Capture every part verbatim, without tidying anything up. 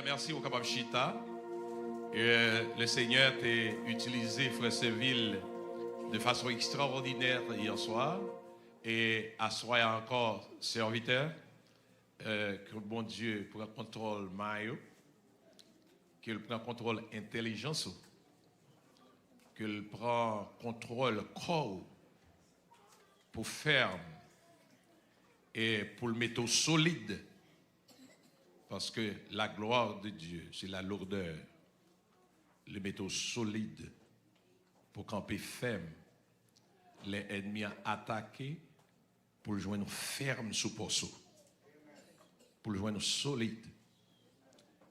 Mèsi, ou kapab chita. E, le Senyè te itilize frè Sevil de fason ekstraòdinè yè swa. E aswè a ankò, sèvitè, e, ke Bondye pran kontwòl may ou, ke l pran kontwòl entèlijans ou, ke l pran kontwòl kò ou, pou fèm e pou l mete w solid. Paske la gloire de Dieu, c'est la lourdeur. Li mete w solid pou kanpe fèm lè ènmi an atake, pou l jwenn ou fèm sou pòs ou, pou l jwenn ou solid.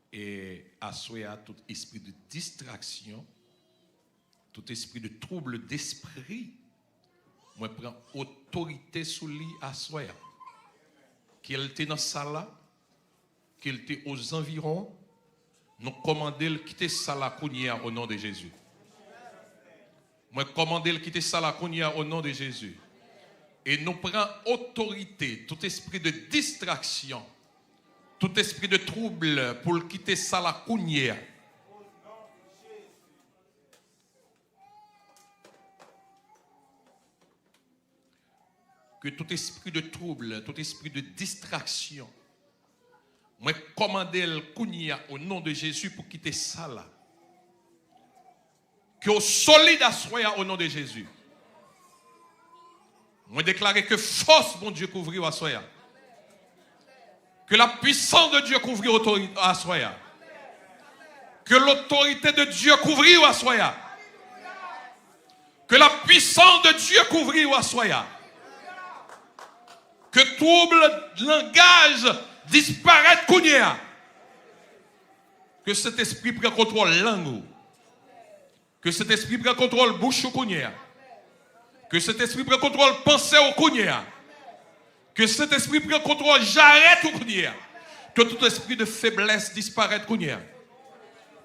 E aswè a, tout espri de distraksyon, tout espri de trouble d'esprit, mwen pran otorite sou li aswè a. Ke l te nan sal la, ke l te ozanviwon, nou kòmande l kite sal la kounye a, o non de Jezi. Mwen kòmande l kite sal la kounye a, o non de Jezi. E nou pran otorite, tout espri de distraksyon, tout espri de trouble, pou l kite sal la kounye a. Ke tout espri de trouble, tout espri de distraksyon, mwen kòmande l kounye a, o non de Jezi, pou kite sal la. Ke w solid aswè a, o non de Jezi. Mwen deklare ke fòs Bondye kouvri w aswè a. Que la puissance de Dieu couvre otori- aswè a. Que l'autorité de Dieu couvre w aswè a. Que la puissance de Dieu couvre w aswè a. Que trouble langaj disparèt kounye a. Que Sentespri pran kontwòl lang ou. Ke Sentespri pran kontwòl bouch ou kounye a. Ke Sentespri pran kontwòl panse w kounye a. Ke Sentespri pran kontwòl jarèt ou kounye a. Ke tout espri de feblès disparèt kounye a.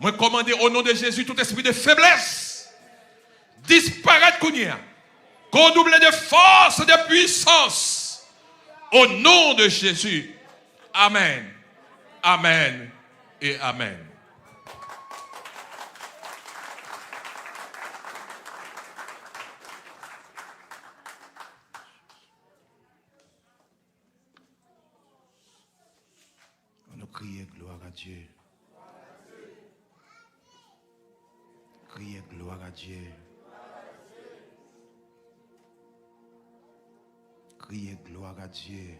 Mwen kòmande, o non de Jezi, tout espri de feblès disparèt kounye a. Ke w double de fòs e de pwisans. O non de Jezi. Amèn. Amèn e amèn. Ann nou kriye glwa a Dye. Kriye glwa a Dye. Kriye glwa a Dye.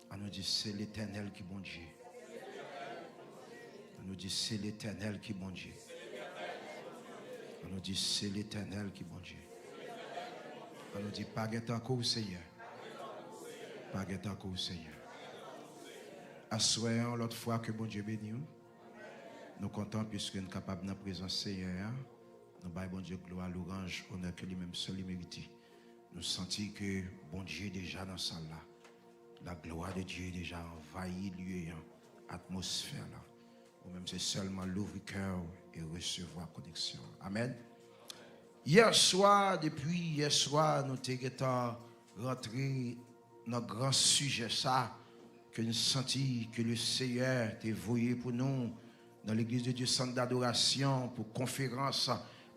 Ann nou di, se Letènèl ki Bondye. Ann nou di, se Letènèl ki Bondye. Ann nou di, se Letènèl ki Bondye. Ann nou di, pa gen tankou w, Senyè. Pa gen tankou w, Senyè. Aswè a, yon lòt fwa, ke Bondye beni w. Nou kontan piske n kapab nan prezans Senyè a. Nou bay Bondye glwa, lwanj, onè ke li menm sèl li merite. Nou santi ke Bondye deja nan sal la. La gloire de Dieu deja anvayi lye an, atmosfè la. Ou menm se sèlman louvri kè w e resevwa koneksyon an. Amèn. Yè swa, depi yè swa, nou te gentan rantre nan gran sijè sa ke n santi ke le Senyè te voye pou nou nan Legliz de Dye Sant Dadorasyon pou konferans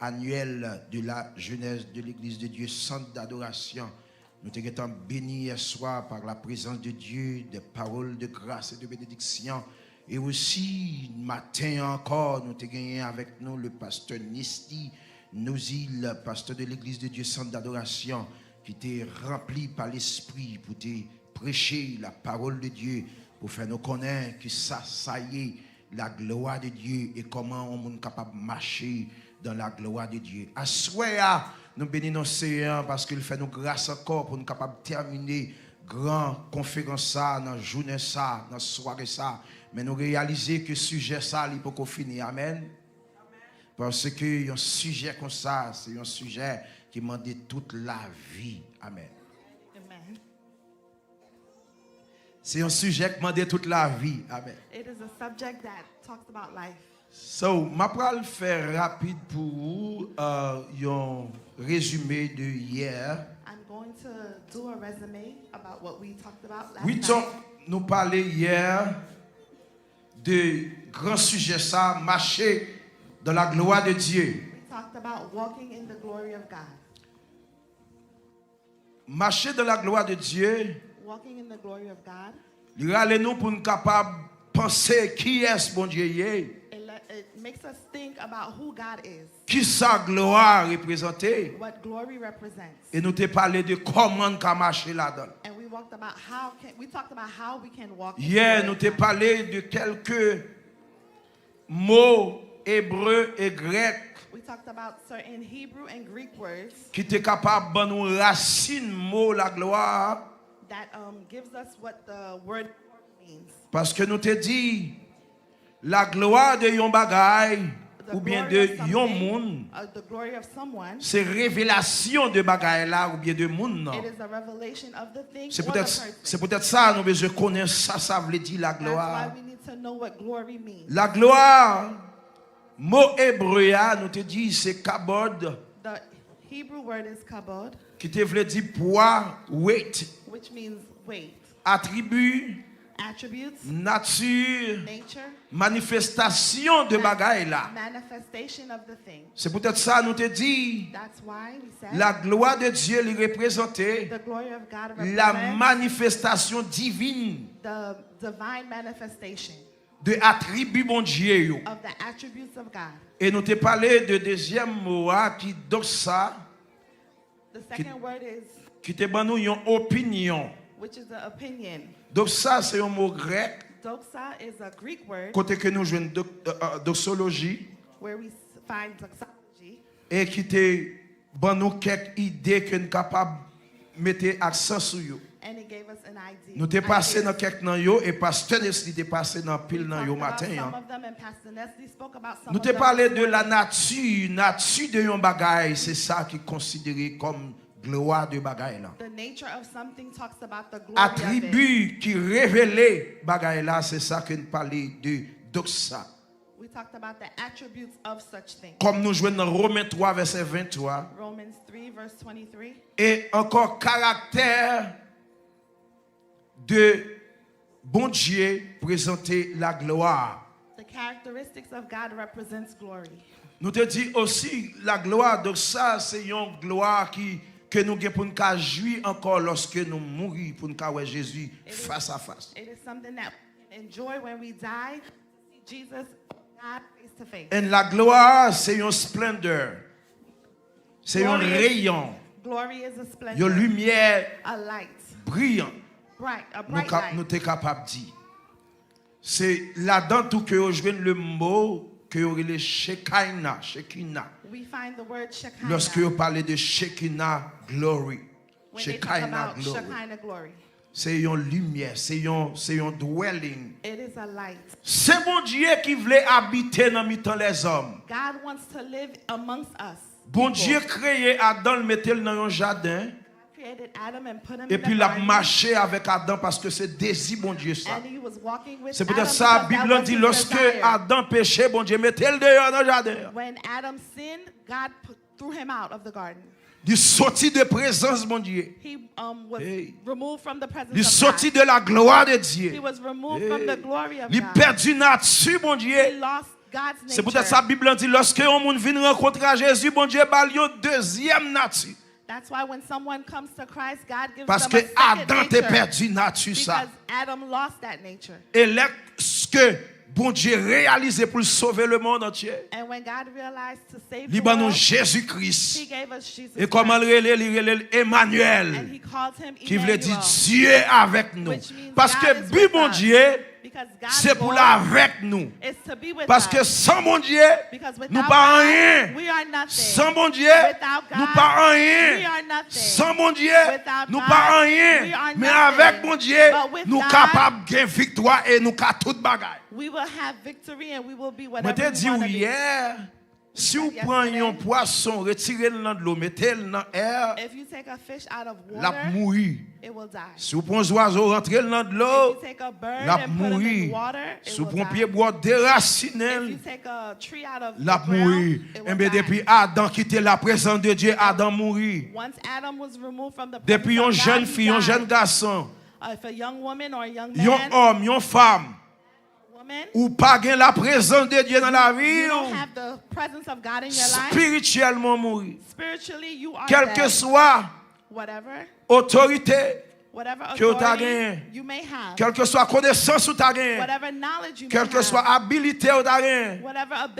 anyèl de la jenès de Legliz de Dye Sant Dadorasyon. Nou te gentan beni yè swa par la prezans de Dye, de pawòl de gras e de benediksyon. E osi, maten an ankò, nou te genyen avèk nou le pastè Nesty Nozil, pastè de Legliz de Dye Sant Dadorasyon, ki te ranpli pa Lespri pou te preche la pawòl de Dye, pou fè nou konnen kisa sa ye, la gloire de Dieu, e kòman yon moun kapab mache dans la gloire de Dieu. Aswè a, nou beni non Seyè an paske l fè nou gras ankò pou nou kapab tèmine gran konferans sa a nan jounen sa a, nan sware sa a. Men nou reyalize ke sijè sa a, li poko fini. Amèn. Paske yon sijè konsa, se yon sijè ki mande tout lavi. Amèn. Amen. Se yon sijè k mande tout lavi. Amèn. It is a subject that talks about life. So, m ap pral fè rapid pou ou, euh, yon rezime de yè. I'm going to do a resume about what we talked about last night. Wi, nou pale yè de gran sijè sa, mache dans la gloire de Dieu. We talked about walking in the glory of God. Mache dans la gloire de Dieu, Walking in the glory of God, li rale nou pou n kapab panse kiyès Bondye ye, it, le- it makes us think about who God is, kisa glwa reprezante, what glory represents. E nou te pale de kòman n ka mache ladan l. And we walked about how can we talked about how we can walk in Yè, the nou glory te of God. Pale de kèlke mo ebre e grèk We talked about certain Hebrew and Greek words ki te kapab ban nou rasin mo laglwa a, that um, gives us what the word glory means. Paske nou te di laglwa de yon bagay The oubyen glory de of yon something, moun, uh, the glory of someone, se revelasyon de bagay la oubyen de moun nan. It is a revelation of the thing Se or the poutèt person. Se poutèt sa nou bezwen konnen sa sa vle di That's laglwa. Why we need to know what glory means. Laglwa, mo ebre a, nou te di se kabod, The Hebrew word is kabod, ki te vle di pwa, weight, which means weight, atribi, attributes, nati, nature, manifestasyon de bagay la. Manifestation of the thing. Se poutèt sa nou te di That's why we said laglwa de Dye li reprezante the glory of God la represents manifestasyon divin the divine manifestation de atribi Bondye yo. Of the attributes of God. E nou te pale de dezyèm mo a ki doxa, The second word is ki te ban nou yon opinyon. Which is an opinion. Doxa se yon mo grèk Doxa is a Greek word kote ke nou jwenn dok- euh, euh, doxology where we s- find doxology, e ki te ban nou kèk ide ke n kapab mete aksan sou yo. And it gave us an idea. Nou te pase Ideas. Nan kèk nan yo e pastè Nesli te pase nan pil We nan yo talked about maten some an. Of them, and Pastor Nesli spoke about some Nou of te them Pale this de la morning. Nati. Nati de yon bagay se sa ki konsidere kòm glwa de bagay lan. The nature of something talks about the glory of it. Atribi ki revele bagay la se sa ke n pale de doxa. We talked about the attributes of such things. Kòm nou jwenn nan Romen twa vèsè venntwa. Romans three, verse twenty-three. E ankò karaktè de Bondye prezante laglwa. The characteristics of God represents glory. Nou te di osi laglwa, donk sa se yon glwa ki ke nou gen pou n ka jwi ankò lòske nou mouri pou n ka wè Jezi fas a fas. It is something that we can enjoy when we die, to see Jesus, God face to face. And laglwa se yon splendor, se yon Glory is- reyon, Glory is a splendor, yon limyè a light, briyan. Bright, a Nou, bright ka, light. Nou te kapab di se ladan tou ke yo jwenn le mo ke yo rele shekina, shekina. We find the word Shekinah. Lòske yo pale de shekina glory, When they talk shekina about glory, Shekinah glory. Se yon limyè, se yon, se yon dwelling. It is a light. Se Bondye ki vle abite nan mitan lèzòm. God wants to live amongst us. Bondye kreye Adan, l mete l nan yon jaden, Created Adam and put him epi in l a ap garden. Mache avèk Adan paske se dezi Bondye sa. And he was walking with Se poutèt Adam sa because Bib that lan was di his lòske desire. Adan peche, Bondye mete l deyò nan jaden an. When Adam sinned, God put, threw him out of the garden. Li soti de prezans Bondye. He um, was Hey. Removed from the presence Li of soti God. De la glwa de Dye. He was removed from the glory of Li God. Pèdi nati Bondye. He lost God's nature. Se poutèt sa Bib lan di lòske yon moun vin rankontre a Jezi, Bondye ba l yon dezyèm nati. That's why when someone comes to Christ, God gives Paske them a second Adan te nature. Pèdi nati sa. Because Adam lost that nature. E lèske Bondye reyalize pou l sove lemonn antye, And when God realized to save li the ban nou world, Jezi Kris. He gave us Jesus E kòman l Christ. Rele? Li rele l Emanyèl, And he called him ki vle di Emmanuel, Dye avèk nou. Which means Paske God is bi with us. Bondye Because God's se pou l goal avèk nou. Is to be with Paske us. San Bondye, Because without nou pa God, anyen. We are nothing. San Bondye, Without God, nou pa anyen. We are nothing. San Bondye, Without nou God, pa anyen. We are Men nothing. Avèk Bondye, But with nou God, kapab gen viktwa e nou ka tout bagay. We will have victory and we will be Mwen whatever te we di want w to be. Yè, si w Yesterday, pran yon pwason, retire l nan dlo, mete l nan air, If you take a fish out of l ap water, mouri. It will die. Si w pran zwazo, rantre l nan dlo, If you take a bird l ap and put him mouri. In water, it Si w will pran die. Pye bwa, derasinen If l, You take a tree out of l ap the ground, mouri. It will Enben, die. Depi Adan kite la prezans de Dye, Adan mouri. Once Adam was removed from the Depi presence yon of jèn God, fi, he yon died. Jèn gason, Uh, if a young woman or a young yon man, Òm, yon fanm, Woman Ou pa gen laprezans de Dye nan lavi w. Spirityèlman mouri. Kèlkeswa otorite ke w ta genyen, kèlkeswa konesans ou ta genyen, kèlkeswa abilite ou ta genyen,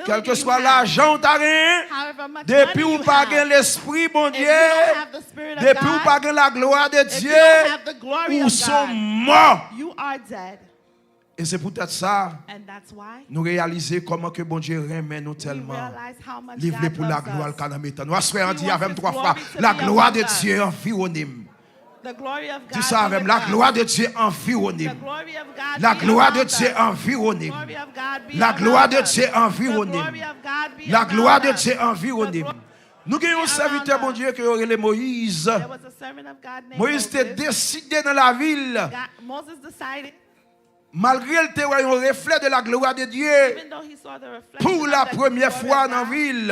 kèlkeswa lajan ou ta genyen, depi ou pa gen Lespri Bondye, depi ou pa gen laglwa de Dye, ou se yon mò. E se poutèt sa, nou reyalize kòman ke Bondye renmen nou tèlman. Li vle pou laglwa l ka nan mitan nou. Aswè a, di avè m twa fwa, laglwa de Dye anviwonnen m. Di sa avè m, laglwa de Dye anviwonnen m. Laglwa de Dye anviwonnen m. Laglwa de Dye anviwonnen m. Laglwa de Dye anviwonnen m. Nou gen yon sèvitè Bondye ke yo rele Moyiz. Moyiz te deside nan lavi l, malgre l te wè yon reflè de la glwa de Dye pou la premyè fwa nan vi l,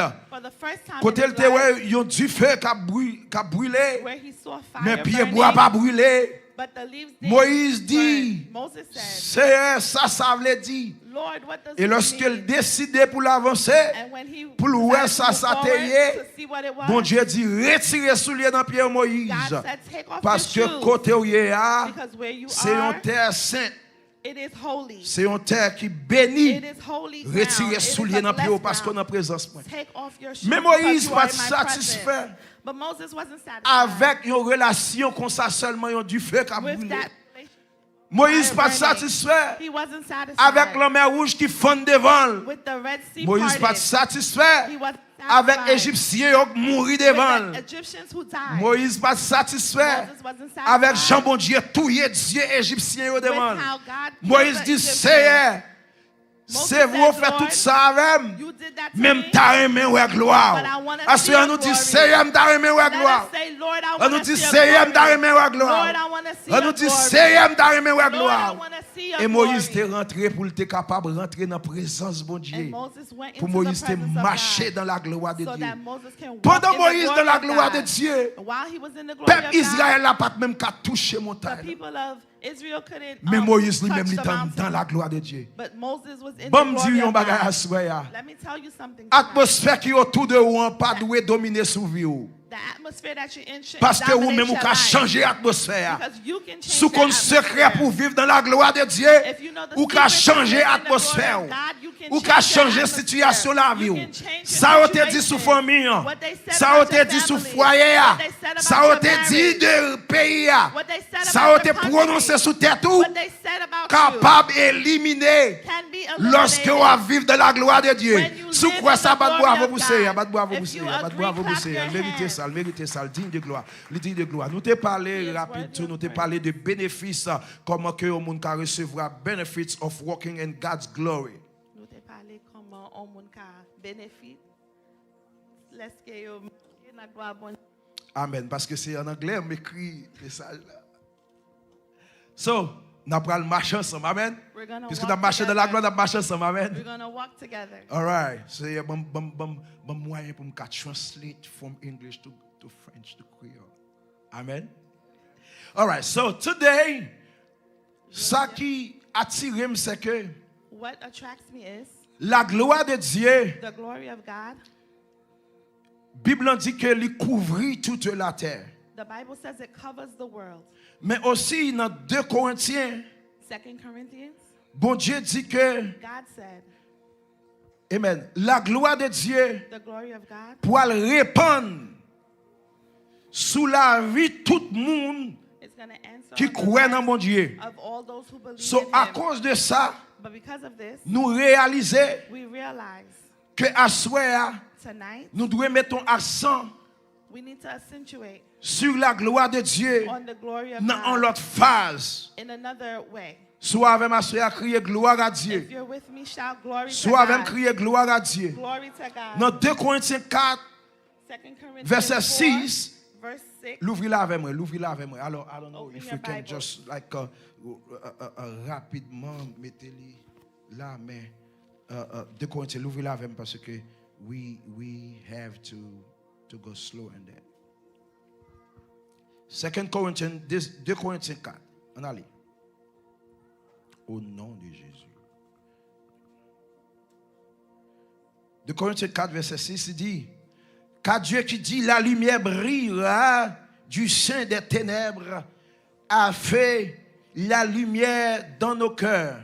kote l te wè yon dife k ap bri-, k ap brile, men pyebwa pa brile. Moyiz di, Seyè, sa sa vle di? E lòske l deside pou l avanse, pou l wè sa sa te ye, Bondye di, retire soulye nan pye w, Moyiz, paske kote w ye a, se yon tè sent. Se yon tè ki beni. Retire soulye nan pye w paske w nan prezans mwen. Men Moyiz pa t satisfè avèk yon relasyon konsa sèlman, yon dife k ap brile. Moyiz pa t satisfè avèk Lanmè Wouj ki fann devan l. Moyiz pa t satisfè avèk Ejipsyen yo k mouri devan l. Moyiz pa t satisfè avèk jan Bondye touye dye Ejipsyen yo devan l. Moyiz di, Seyè, se vre w fè tout sa avè m, men m ta renmen wè glwa w. Aswè, ann nou di, Seyè, m ta renmen wè glwa w. Ann nou di, Seyè, m ta renmen wè glwa w. Ann nou di, Seyè, m ta renmen wè glwa w. E Moyiz te rantre pou l te kapab rantre nan prezans Bondye. Pou Moyiz te mache dan la glwa de Dye. Pandan Moyiz dan la glwa de Dye, pèp Izrayèl la pa t menm ka touche montay la. Men Moyiz li menm li t anndan la glwa de Dye. Ban m di w yon bagay aswè a. Atmosfè ki otou de ou an pa dwe domine sou vi w. Paske ou menm ou ka chanje atmosfè a. Si w konn sekrè pou viv dan la glwa de Dye, ou ka chanje atmosfè w. Ou ka chanje sitiyasyon lavi w. Sa yo te di sou fanmi an, sa yo te di sou fwaye a, sa yo te di de peyi a, sa yo te pwononse sou tèt ou, kapab elimine lòske w ap viv dan la glwa de Dye. Si w kwè sa, bat bravo pou Seyè, bat bravo pou Seyè, bat bravo pou Seyè. L merite sa, l merite sa, l diy de glwa, li diy de glwa. Nou te pale rapid tou, nou te pale de benefis, kòman ke yon moun ka resevwa benefits of walking in God's glory. Nou te pale kòman yon moun ka benefit lèske yo mache nan glwa Bondye. Amèn. Paske se an anglè m ekri mesaj la. So, n ap pral mache ansanm. Amèn. Piske n ap mache nan laglwa, n ap mache ansanm. Amèn. Alright. Seyè, ban m, ban m, ban m, ban m mwayen pou m ka translate from English to, to French, to Creole. Amèn. Alright. So, today, sa ki atire m, se ke What attracts me is la glwa de Dye, the glory of God. Bib lan di ke li kouvri toute la terre. The Bible says it covers the world. Men osi nan de Korentyen, Second Corinthians, Bondye di ke, God said, amen, la glwa de Dye the glory of God pwal repann sou lavi tout moun is gonna answer ki on the kwè nan lives Bondye. Of all those who believe So, in Him. Akoz de sa, But because of this, nou reyalize we realize ke aswè a, tonight, nou dwe met yon aksan we need to accentuate sur la gloire de Dieu on the glory of nan yon God lòt faz. In another way. Si w avè m aswè a, kriye, "Gloire à Dieu." If you're with me, shout, "Glory to God." Si w avè m, kriye, "Gloire à Dieu." Glory to God. Nan de Korentyen kat, Second Corinthians vèsè sis, four, verse six. Louvri l avè mwen, louvri l avè mwen. Alò, I don't know if we can just, like, uh, uh, uh, uh, rapidman mete li la, men, uh, uh, de Korentyen, louvri l avè m paske we, we have to, to go slow in that. Second Corinthians, de, de Korentyen kat. Ann ale. Au nom de Jésus. De Corinthiens quatre, verset six, il dit, Car Dieu qui dit, la lumière brillera du sein des ténèbres, a fait la lumière dans nos cœurs,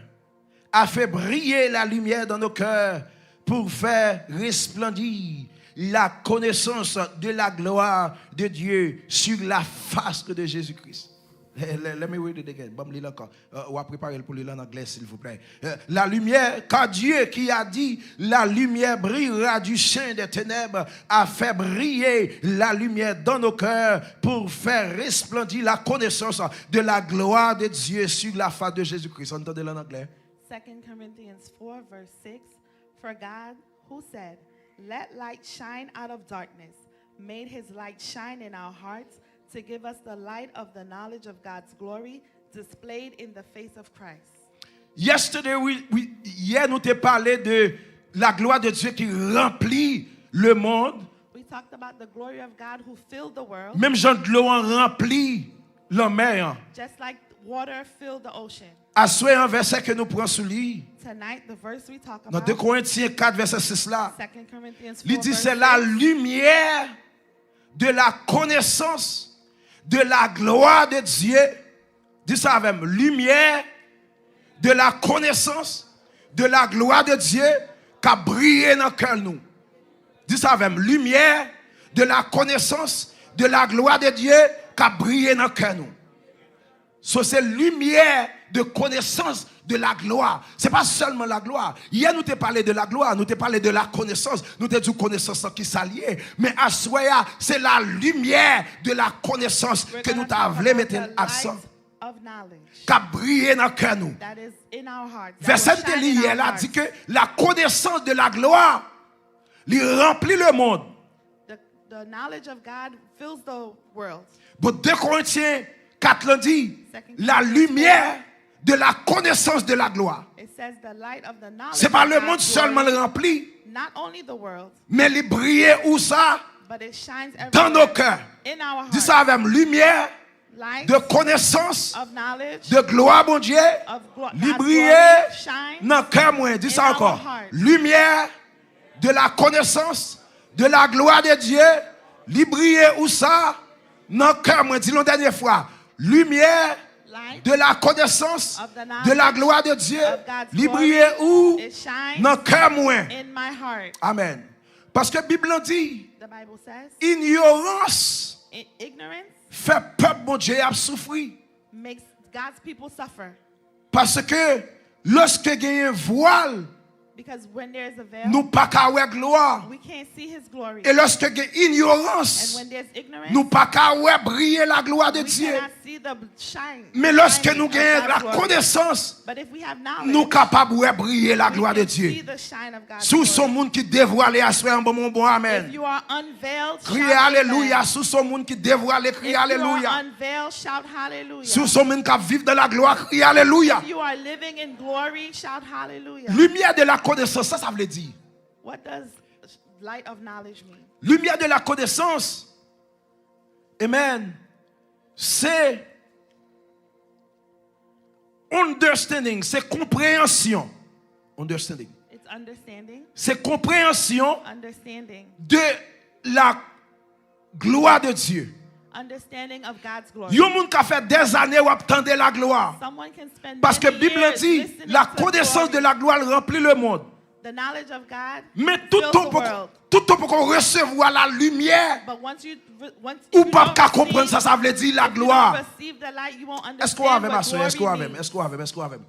a fait briller la lumière dans nos cœurs pour faire resplendir la connaissance de la gloire de Dieu sur la face de Jésus-Christ. Let, let, let me read it again. Ban m li l ankò. Euh, w a prepare l pou li l an anglè, silvouplè. Euh, la lumière, car Dieu qui a dit, la lumière brillera du sein des ténèbres, a fait briller la lumière dans nos cœurs pour faire resplendir la connaissance de la gloire de Dieu sur la face de Jésus-Christ. Ann tande l an anglè. Second Corinthians four, verse six. For God, who said, let light shine out of darkness, made his light shine in our hearts to give us the light of the knowledge of God's glory displayed in the face of Christ. Yesterday, we, we, yè nou te pale de la gloire de Dieu qui remplit le monde. We talked about the glory of God who filled the world, Menm jan dlo an ranpli lanmè an. Just like water filled the ocean. Aswè an vèsè ke nou pran sou li, Tonight, the verse we talk nan about, de Korentyen kat vèsè sis la, Second Corinthians li four, di verse c'est la six, lumière de la connaissance de la gloire de Dieu. Di sa avè m, lumière de la connaissance de la gloire de Dieu k ap briye nan kè nou. Di sa avè m, lumière de la connaissance de la gloire de Dieu k ap briye nan kè nou. So, se limyè de konesans de la glwa. Se pa sèlman la glwa. Yè nou te pale de la glwa, nou te pale de la konesans, nou te di konesans lan ki sa l ye. Men aswè a, se la limyè de la konesans ke nou ta vle mete aksan, k ap briye nan kè nou. Vèsè n te li yè la di ke la connaissance de la gloire li ranpli lemonn. The, the knowledge of God fills the world. Bon, de Korentyen kat lan di, la lumière de la connaissance de la gloire. It says the light of the knowledge Se pa of lemonn God's sèlman l glory, ranpli, not only the world, men li briye ou sa but it shines dans nos everywhere cœurs. In our Di sa hearts. Avè m, limyè Light de konesans of knowledge de glwa Bondye, of glo- li God's briye glory shine nan kè mwen. Di in sa our ankò. heart. Limyè de la connaissance de la gloire de Dieu, li briye ou sa nan kè mwen. Di l yon dènye fwa. Limyè Light de la connaissance of the de la knowledge gloire de Dieu, of God's li glory briye ou is shine nan kè mwen. In my heart. Amen. Paske Bib lan di, The Bible says, ignorans i- ignorance fè pèp Bondye ap soufri. Makes God's people suffer. Paske lòske genyen vwal, Because when there is a veil, nou pa ka wè glwa. We can't see his glory. E lòske gen ignorans, And when there's ignorance, nou pa ka wè briye la gloire de We Dieu. Cannot see the shine. Men lòske Shining nou of genyen God's la glory. Konesans, But if we have knowledge, nou kapab wè briye la we gloire can de Dieu. See the shine of God's Si w glory. Son moun ki devwale aswè an, ban mwen yon bon If amèn. You are unveiled, Kriye shout alelouya. Amen. Si w son moun ki devwale, kriye If you are alelouya. Unveiled, shout hallelujah. Si w son moun k ap viv nan la glwa, kriye alelouya. If you are living in glory, shout hallelujah. Limyè de la connaissance, sa sa vle di? What does light of knowledge mean? Limyè de la connaissance, amen, se understanding, se konpreyansyon. Understanding. It's understanding. Se konpreyansyon Understanding. De la gloire de Dieu. Understanding of God's glory. Yon moun ka fè dèzane w ap tande la gloire. Someone can spend Paske many Bib lan years di, listening la to connaissance de glory. La gloire ranpli lemonn. The knowledge of God Men tout fills tan the poko, world. Tout tan poko resevwa la limyè, But once you, once ou you pap ka don't konprann receive, sa sa vle di la if you gloire. Don't receive the light, you won't Èske w avè understand m what aswè? Èske w glory avè m? Means. Èske w avè m? Èske w avè m?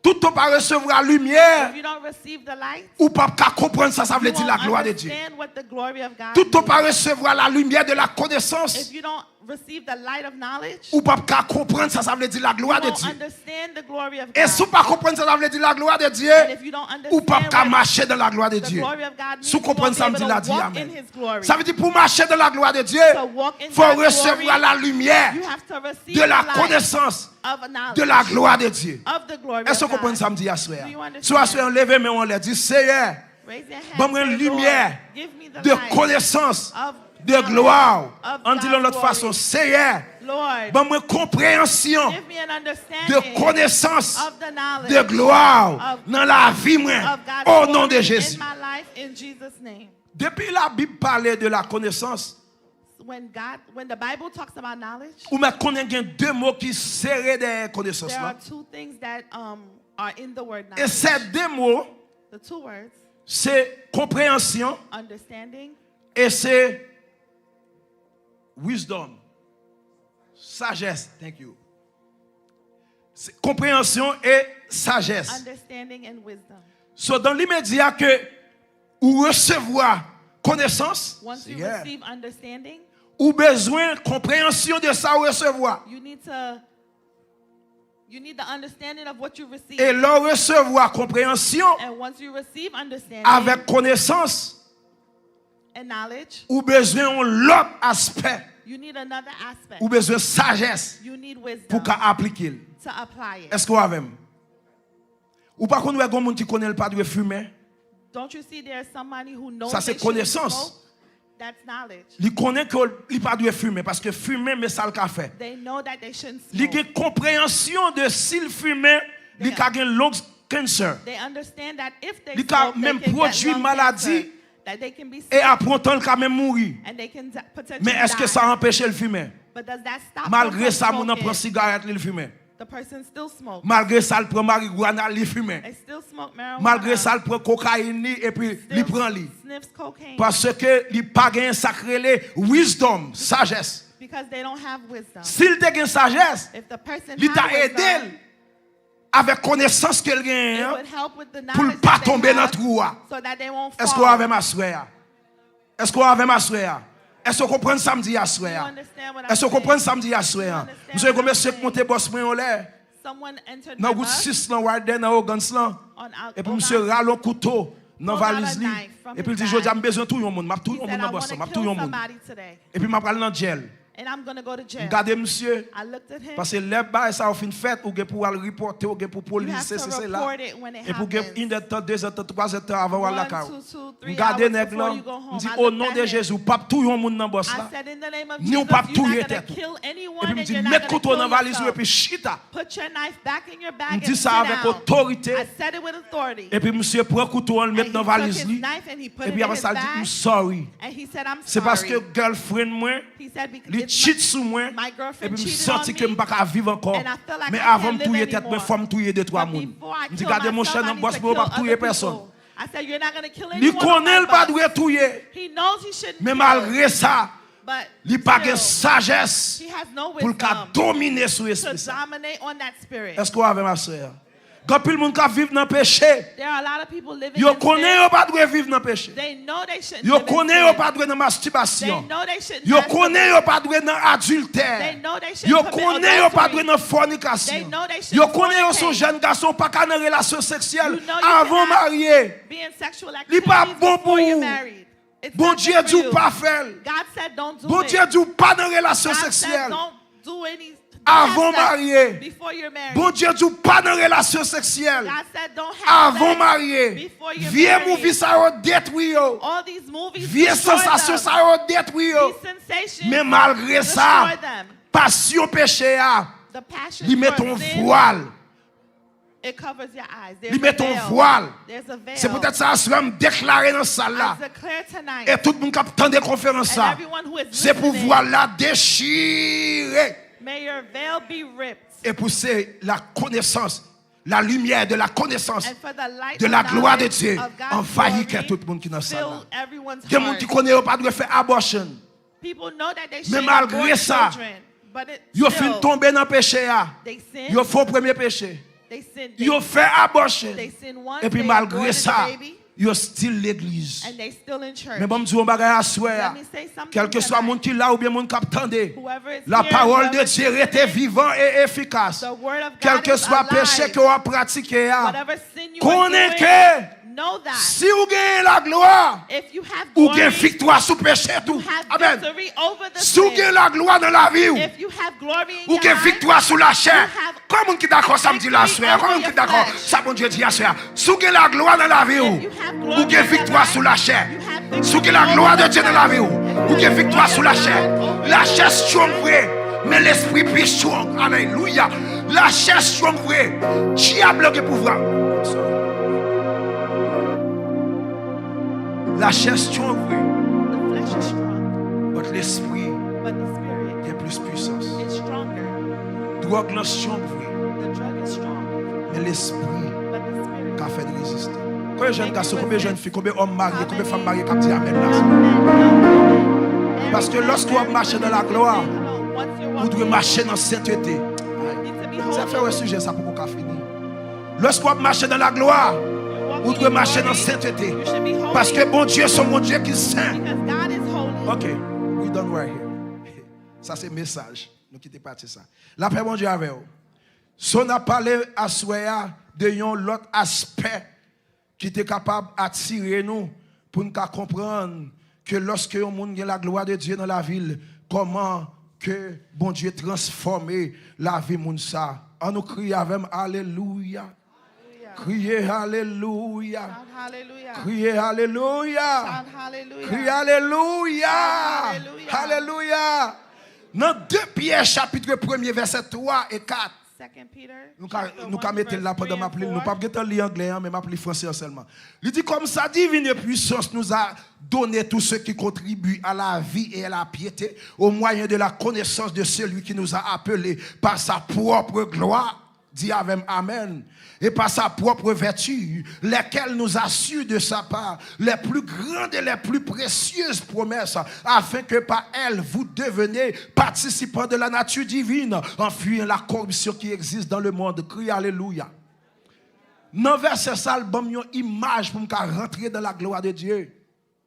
Tout tan w pa resevwa limyè, If you don't receive the light, ou pap ka konprann sa sa vle you di la won't gloire de Dieu. Understand what the glory of God Tout tan w pa means. Resevwa la limyè de la connaissance, If you don't receive the light of knowledge, ou pap ka konprann sa sa vle di la gloire de you won't Dieu. Understand the glory of E si w God. Pa konprann sa sa vle di la gloire de Dieu, And if you don't ou pap understand ka what Mache dans la gloire de the Dieu. Glory of God means, Si w you won't konprann be sa m able di to la, di walk amèn. In his glory. Sa vle di pou w mache dans la gloire de Dieu, To walk in fò w God's resevwa glory, la limyè You have to receive de la the light connaissance Of knowledge. De la gloire de Dieu. Of the glory Èske of w konprann God. Sa m di aswè a? Do you understand? Si w aswè an, leve men w anlè, di, Seyè, Raise your hand, ban mwen say, limyè Lord, give me the de light connaissance of de gloire w. Of Ann di l yon God's lòt fason, glory. Seyè, Lord, ban mwen konpreyansyon give me an de understanding connaissance of the knowledge de gloire w of nan lavi mwen, of God's o glory non de in Jezi. My life, in In Jesus' name. Depi Labib pale de la connaissance, When God, when the Bible talks about knowledge, ou mèt konnen gen de mo ki sere dèyè konesans there are lan. Two things that um, are in the word E knowledge. Se de mo, The two words, se konpreyansyon understanding e se wisdom. Sagesse, thank you. Se konpreyansyon e sajès. Understanding and wisdom. So, dans l'immédiat que ou resevwa konesans, Once you receive understanding, ou bezwen konpreyansyon de sa ou resevwa. You need to you need the understanding of what you receive. E lè ou resevwa konpreyansyon And once you receive understanding avèk konesans, and knowledge, ou bezwen yon lòt aspè. You need another aspect. Ou bezwen sajès You need wisdom pou ka aplike l. To apply it. Èske w avè m? Ou pa konn wè gon moun ki konnen l pa dwe fimen? Don't you see there's somebody who knows Sa se they shouldn't konesans. Smoke? That's knowledge. Li konnen ke li pa dwe fimen paske fimen men sa l ka fè. They know that they shouldn't Li smoke. Gen konpreyansyon de si l fimen, li ka gen lung cancer. They understand that if they Li ka smoke, they menm can pwodui get lung maladi cancer, that they can be e sick, apre yon tan l ka menm mouri. And they can d- potentially Men èske die. Sa anpeche l fimen? But does that stop Malgre them sa, from moun nan pran smoking? Sigarèt li, li fimen. The person still smokes. Malgre sa, l pran marigwana, li fimen. They still smoke marijuana. Malgre sa, l pran kokayin li epi li Still pran li. Sniffs cocaine. Paske li pa gen sa k rele wisdom, sajès. Because they don't have wisdom. Si l te gen sajès, If the person li ta had ede l wisdom, avèk konesans ke l genyen it an would help with the pou l knowledge pa that they tonbe nan have twou a. So that they won't fall. Èske w avè m aswè a? Èske w avè m aswè a? Èske w konprann sa m di aswè You a? understand what I'm Èske w saying? konprann sa m di aswè a? Understand Misye what gon I'm mesye k saying? Monte bòs mwen yon lè Someone entered nan my wout bus sis lan Warden nan Ogans lan. On out- Epi on misye out- rale yon kouto nan pulled out a valiz li. Knife from Epi l his di, "Jodi a, bag. M bezwen touye yon moun. M ap touye He yon said, moun "I nan bòs want lan. M to ap touye kill yon moun. Somebody today, Epi m ap al nan jèl." And I'm going to go to M jail." Gade misye. I looked at him. Paske lè bagay sa yo fin fèt, ou gen pou w al ripòte, ou gen pou You polis, have se to se se la. report it when it Epi w gen happens. inèdtan, dezèdtan, twazètan avan w al One, lakay ou. two, two, M three gade hours nèg before lan, you go m home. di, I "O looked non at de him. Jezi, w p ap touye yon moun nan bòs I la. said, "In the name of Ni w p ap Jesus, you're touye not going tèt to ou." Kill anyone Epi m and di, you're "Met not going to kouto w kill nan valiz ou yourself. Epi chita." Put your knife back in your bag M and di sit sa avèk down." otorite. I said it with authority. Epi misye pran kouto an, l met And nan he took valiz his li. Knife and he put it Epi in apre his sa, l di, bag. "M sorry. And he said, "I'm Se paske sorry." Gèlfrenn mwen, He said, "Bec- li it's cheat my- sou mwen. my Epi girlfriend m cheated on santi ke me, m pa ka viv ankò. And I feel like Men I can't avan m live touye tèt mwen, anymore. fò m touye de twa But moun." Before I M di, kill "Gade, myself, monchè, I nan need bòs to mwen, w p kill ap touye other pèsonn." People." I said, "You're not going to kill Li anyone on konnen my l pa bus." dwe touye. He knows he shouldn't Men kill. malgre sa, But li pa gen still, sajès he has no pou l ka wisdom domine sou to espri sa. Dominate on that spirit. Èske w avè m aswè a? Gen anpil moun k ap viv nan peche. There are a lot of people living Yo in konnen sin. Yo pa dwe viv nan peche. They know they shouldn't Yo live in konnen sin. Yo pa dwe nan They mastibasyon. know they shouldn't Yo masturbate. Konnen Yo pa dwe nan They adiltè. Know they shouldn't Yo commit Konnen Yo pa adultery. Dwe nan fònikasyon. They know they shouldn't Yo konnen Yo se yon fornicate. Jèn gason, pa ka nan relasyon seksyèl You know you avan w cannot marye. Be in sexual Li pa activities bon before pou you're ou. Married. It's Bon not Dye good di for w you. Pa fè l. God said don't do Bon it. Dye di w pa nan relasyon God seksyèl said don't do any avan w have sex Marye. Before you're married. Bon Dye di w pa nan relasyon seksyèl God said don't have avan w sex Marye. Before you're Vye married. Movie sa yo detwi yo. All these movies Vye destroy sansasyon them. Sa yo detwi yo. These sensations Men malgre sa, destroy them. Pasyon peche a, The passion li met for yon sin vwal. It covers your eyes. There's Li a met yon veil. Vwal. There's a veil. Se poutèt sa aswè m deklare nan sal la. I declare tonight. E tout moun k ap tande konferans And sa, everyone who is se pou listening, vwal la dechire. May your veil be ripped. E pou se la connaissance, la lumière de la connaissance And for the light de of la gloire de knowledge Dieu of God's anvayi kè glory tout moun ki nan sal la. Fill everyone's Gen moun ki heart. Konnen yo pa dwe fè abortion. People know that they Men shouldn't malgre abort sa, children, but it yo fin still, tonbe nan peche a. They sin. Yo fè yon premye peche. They sin. Yo fè abortion. They sin once. Epi They malgre aborted sa, the baby, yo still legliz. And they still in church. Men ban m di w yon bagay aswè a. Let me say something Kèlkeswa tonight. Moun ki la oubyen moun k ap tande, Whoever is la here, parole de whoever's Dieu rete listening, vivan e efikas. The word of God is Kèlkeswa peche alive. Ke w ap pratike a, Whatever sin you are konnen doing, ke know that. Si w genyen laglwa, If you have ou glory, gen viktwa sou peche you tou. have Amèn. victory over the Si w sin. Gen laglwa nan lavi w, If you have glory in ou your gen eyes, viktwa sou lachè. You have Kòman moun ki dakò sa m di la aswè a? Kòman moun ki dakò sa Bondye di aswè a? Si w gen laglwa nan lavi w, ou gen viktwa sou lachè. Si w gen laglwa de Dye nan lavi w, ou gen viktwa sou lachè. Lachè strong vre, men lespri pi strong. Alelouya. Lachè strong vre. Dyab la gen pouvwa. Lachè strong vre, The flesh is strong, but lespri but the spirit gen plis pwisans. Is stronger. Dwòg lan strong vre, The drug is strong. Men lespri But the spirit. Ka fè n reziste. Konbyen jèn gason, konbyen jèn fi, konbyen òm marye, konbyen fanm marye k ap di amèn la? Young men, young women. Paske lòske w ap mache nan laglwa, ou dwe mache nan sentete. Sa fè wè sijè sa poko ka fini. Lòske w ap mache nan laglwa, ou dwe mache nan sentete. Paske Bondye se yon Bondye ki sen. Because God is holy. Ok, we done right here. Sa se mesaj. Nou kite pati sa. Lapè Bondye avè w. So n ap pale aswè a de yon lòt aspè ki te kapab atire nou pou n ka konprann ke lòske yon moun gen laglwa de Dye nan lavi l, kòman ke Bondye transfòme lavi moun sa. Ann nou kriye avè m, alelouya. Kriye alelouya. Shout hallelujah. Kriye alelouya. Shout hallelujah. Kriye alelouya. Alelouya. Alelouya. Nan de Pyè chapit premye vèsè twa e kat. Second Peter. Nou ka, chapter nou ka one, mete l la verse pandan three m ap and li l. Nou four. P ap gentan li anglè an, men m ap li franse an sèlman. Li di, comme sa divine puissance nous a donné tout ce qui contribue à la vie et à la piété, au moyen de la connaissance de celui qui nous a appelés par sa propre gloire. Di avè m, amèn. Et par sa propre vertu, lesquelles nous assurent de sa part les plus grandes et les plus précieuses promesses, afin que par elles vous deveniez participants de la nature divine, en fuyant la corruption qui existe dans le monde. Kriye alelouya. Nan vèsè sa, l ban m yon imaj pou m ka rantre dans la gloire de Dieu.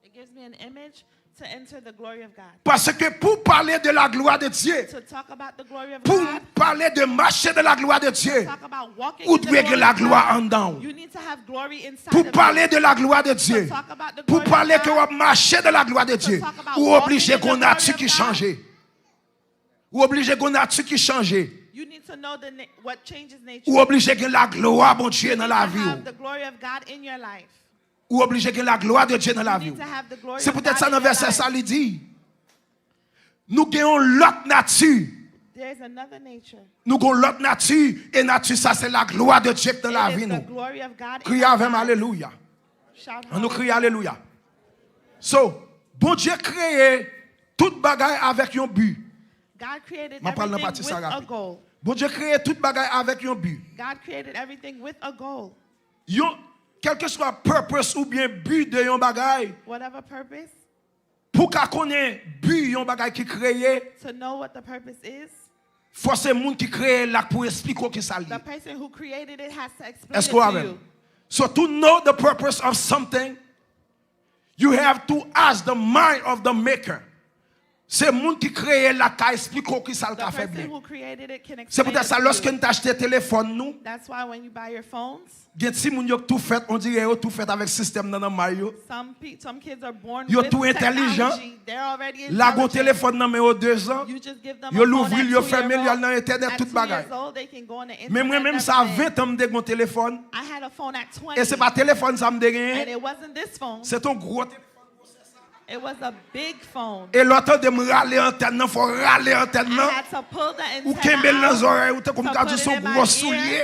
It gives me an image to enter the glory of God. Paske pou pale de la gloire de Dieu, To talk about the glory of pou God, pale de mache de la gloire de Dieu, talk about walking ou in the dwe glory gen la of gloire God, anndan w. You need to have glory inside Pou of pale you. De la gloire de To Dieu, talk about the pou glory pale of ke w God, ap mache de la gloire de Dieu, talk about ou walking oblije in the gen yon glory nati of ki God. Chanje. Ou oblije gen yon nati ki chanje. You need to know the na- what changes nature. Ou oblije gen la gloire Bondye nan You lavi have w. The glory of God in your life. Ou oblije gen la gloire de Dieu nan You lavi need to w. Have the glory Se of poutèt God sa in nan your vèsè life. Sa li di, nou gen yon lòt nati. There's another nature. Nou gen yon lòt nati, e nati sa se la gloire de Dieu ki nan It lavi is the nou. Glory of God in Kriye our avè m, lives. alelouya. Shout Ann nou hallelujah. Kriye alelouya. So, Bondye kreye tout bagay avèk yon bi. God created M ap pral nan everything pati with sa a rapid. Goal. Bondye kreye tout bagay avèk yon bi. God created everything with a goal. Yon, kèlkeswa purpose oubyen bi de yon bagay, Whatever purpose, pou w ka konnen bi yon bagay ki kreye, to know what the purpose is, fò se moun ki kreye l la pou esplike w ki sa l the ye. Person who created it has to explain Èske it w to avè m? You. So to know the purpose of something, you have to ask the mind of the maker. Se moun ki kreye l la ka esplike w ki sa l The ka fè person byen. Who created it can Se explain poutèt it sa, to lòske you. N t achte telefòn nou, That's why when you buy your phones, gen timoun yo k tou fèt, on dirait yo tou fèt avèk sistèm nan nan may yo. Some, pe- some kids are born Yo with tou entèlijan. Technology. They're already Lage yon intelligent. Telefòn nan men yo de zan, You just give them yo a phone louvri l, at yo two fèmen l, year y al old. Nan entènèt, At tout two years bagay. Old, they can go on the Men mwen internet, menm sa, everything. Ven tan m te gen yon telefòn. I had a phone at twenty. E se pa telefòn sa m te And genyen. It wasn't this phone. Se t yon gwo telefòn. It was a big phone. E lè w tande m rale antèn nan, fò w rale antèn I nan. Had to pull the Ou antenna kenbe l nan out zòrèy ou, tankou m to ka put di it se yon in my gwo ear, soulye.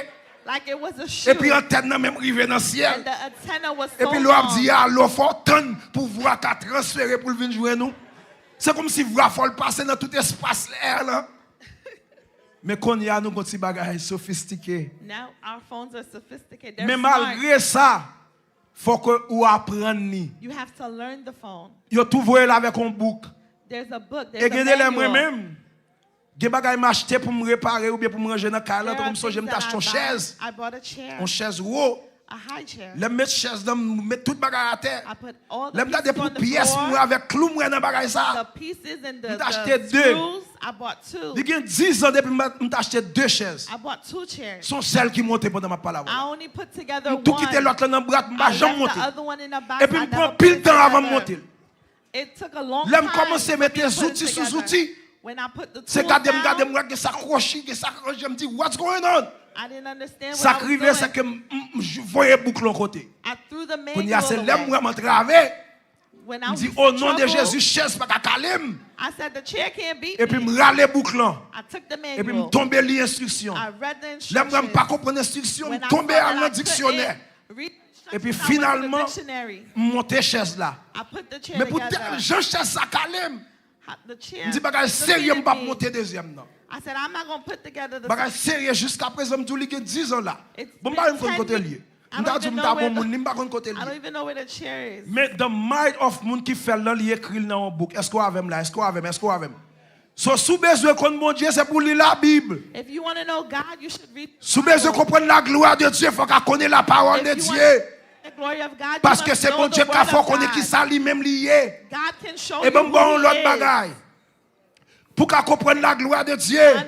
Like it was a shoe. Epi antèn nan menm rive nan syèl. And the antenna was so Epi lè w ap di long. Alo, fò w tann pou vwa ka transfere pou l vin jwenn ou. Se kòmsi vwa fò l pase nan tout espas lè lan. Men kounye a nou gon ti bagay sofistike. Now our phones are sophisticated. They're Men smart. Malgre sa, fòk ou aprann li. You have to learn the phone. Yo tou voye l avèk yon bouk. There's a book. E There's a gen de lè mwen manual. Menm, gen bagay m achte pou m repare oubyen pou m ranje nan kay lan, There tankou are m sonje m things t that achte I yon chèz. buy. I bought a chair. Yon chèz wo. A high chair. Lè m met chèz lan, m met tout bagay atè. I put all the Lè m gade pieces pou on the pyès m wè floor. Avèk klou m wè nan bagay sa. The pieces and the, M t the achte de. Screws, I bought two. Li gen diz an depi m m t achte de chèz. I bought two chairs. Se yon sèl ki monte pandan m ap pale avè I w. only put together M tou kite one. Lòt lan nan bwat, m pa I janm left the monte. Other one in the box. Epi I m never pran put pil it tan avan m together. Monte l. It took a long Lè m time Kòmanse for mete me to put it zouti sou together. Zouti, When I put the se tools gade m gade down, m wè gen sa k kwochi, gen sa k ranje, m di, "What's going on?" I didn't understand Sa what k I was rive, se doing. Ke m, m, m voye bouk lan kote. I threw the Kounye a se manual lè m away. Wè m antrave. When I M was di, in "O non de trouble, Jezi, chèz pa ka kale m." I said, "The chair can't beat Epi me." M rale bouk lan. I took the Epi m manual. Tonbe li enstriksyon. I read the Lè m wè m pa instructions. Konprann enstriksyon, When M I tonbe saw al that nan I diksyonè. Couldn't read Epi finalman, m monte chèz la. Men pou tèl jan chèz sa kale m, m di bagay serye, m p ap monte dezyèm nan. Bagay serye, jiska prezan, m di w li gen diz an la. Bon, m pa menm konn kote l ye. M ta di w m ta bon moun li, m pa konn kote l ye. Men the mind of moun ki fè l lan, li ekri l nan yon bouk. Èske w avè m la? Èske w avè m? Èske w avè m? So, si w bezwen konn Bondye, se pou w li Labib. Si w bezwen konprann la gloire de Dieu, fò w ka konnen la parole de Dieu. Paske se Bondye k ka fè w konnen ki sa li menm li ye. E ban m ba w yon lòt bagay. Pou w ka konprann la gloire de Dieu,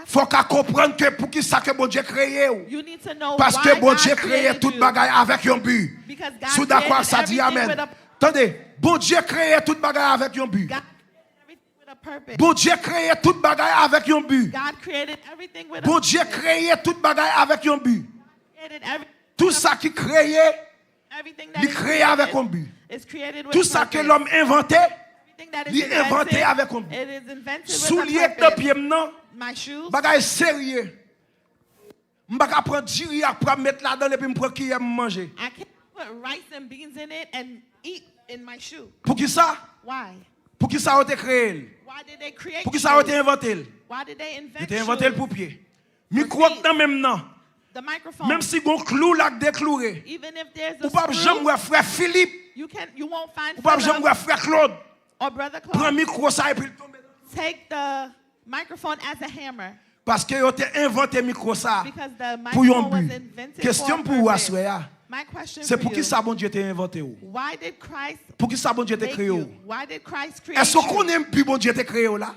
fò w ka konprann ke poukisa ke Bondye kreye w. Paske Bondye kreye tout bagay avèk yon bi. Si w dakò ak sa, di amèn. Tande, Bondye kreye tout bagay avèk yon bi. Bondye kreye tout bagay avèk yon bi. Bondye kreye tout bagay avèk yon bi. Tout sa ki kreye, li kreye avèk yon bi. Tout sa ke lòm envante, li envante avèk yon bi. Soulye k nan pye m nan, bagay serye. M pa ka pran diri ak pwa m met ladan l epi m pran kiyè m manje. Poukisa? Poukisa yo te kreye l? Poukisa yo te envante l? Yo te envante l pou pye. Mikwo k nan men m nan. Menm si gon klou la k dekloure, ou p ap janm wè frè Filip, ou p ap janm wè frè Claude pran mikwo sa epi l tonbe nan Paske yo te envante mikwo sa a pou yon bi. Kesyon m pou ou aswè a, se poukisa Bondye te envante w? Poukisa Bondye te kreye w? Èske w konnen bi Bondye te kreye w la?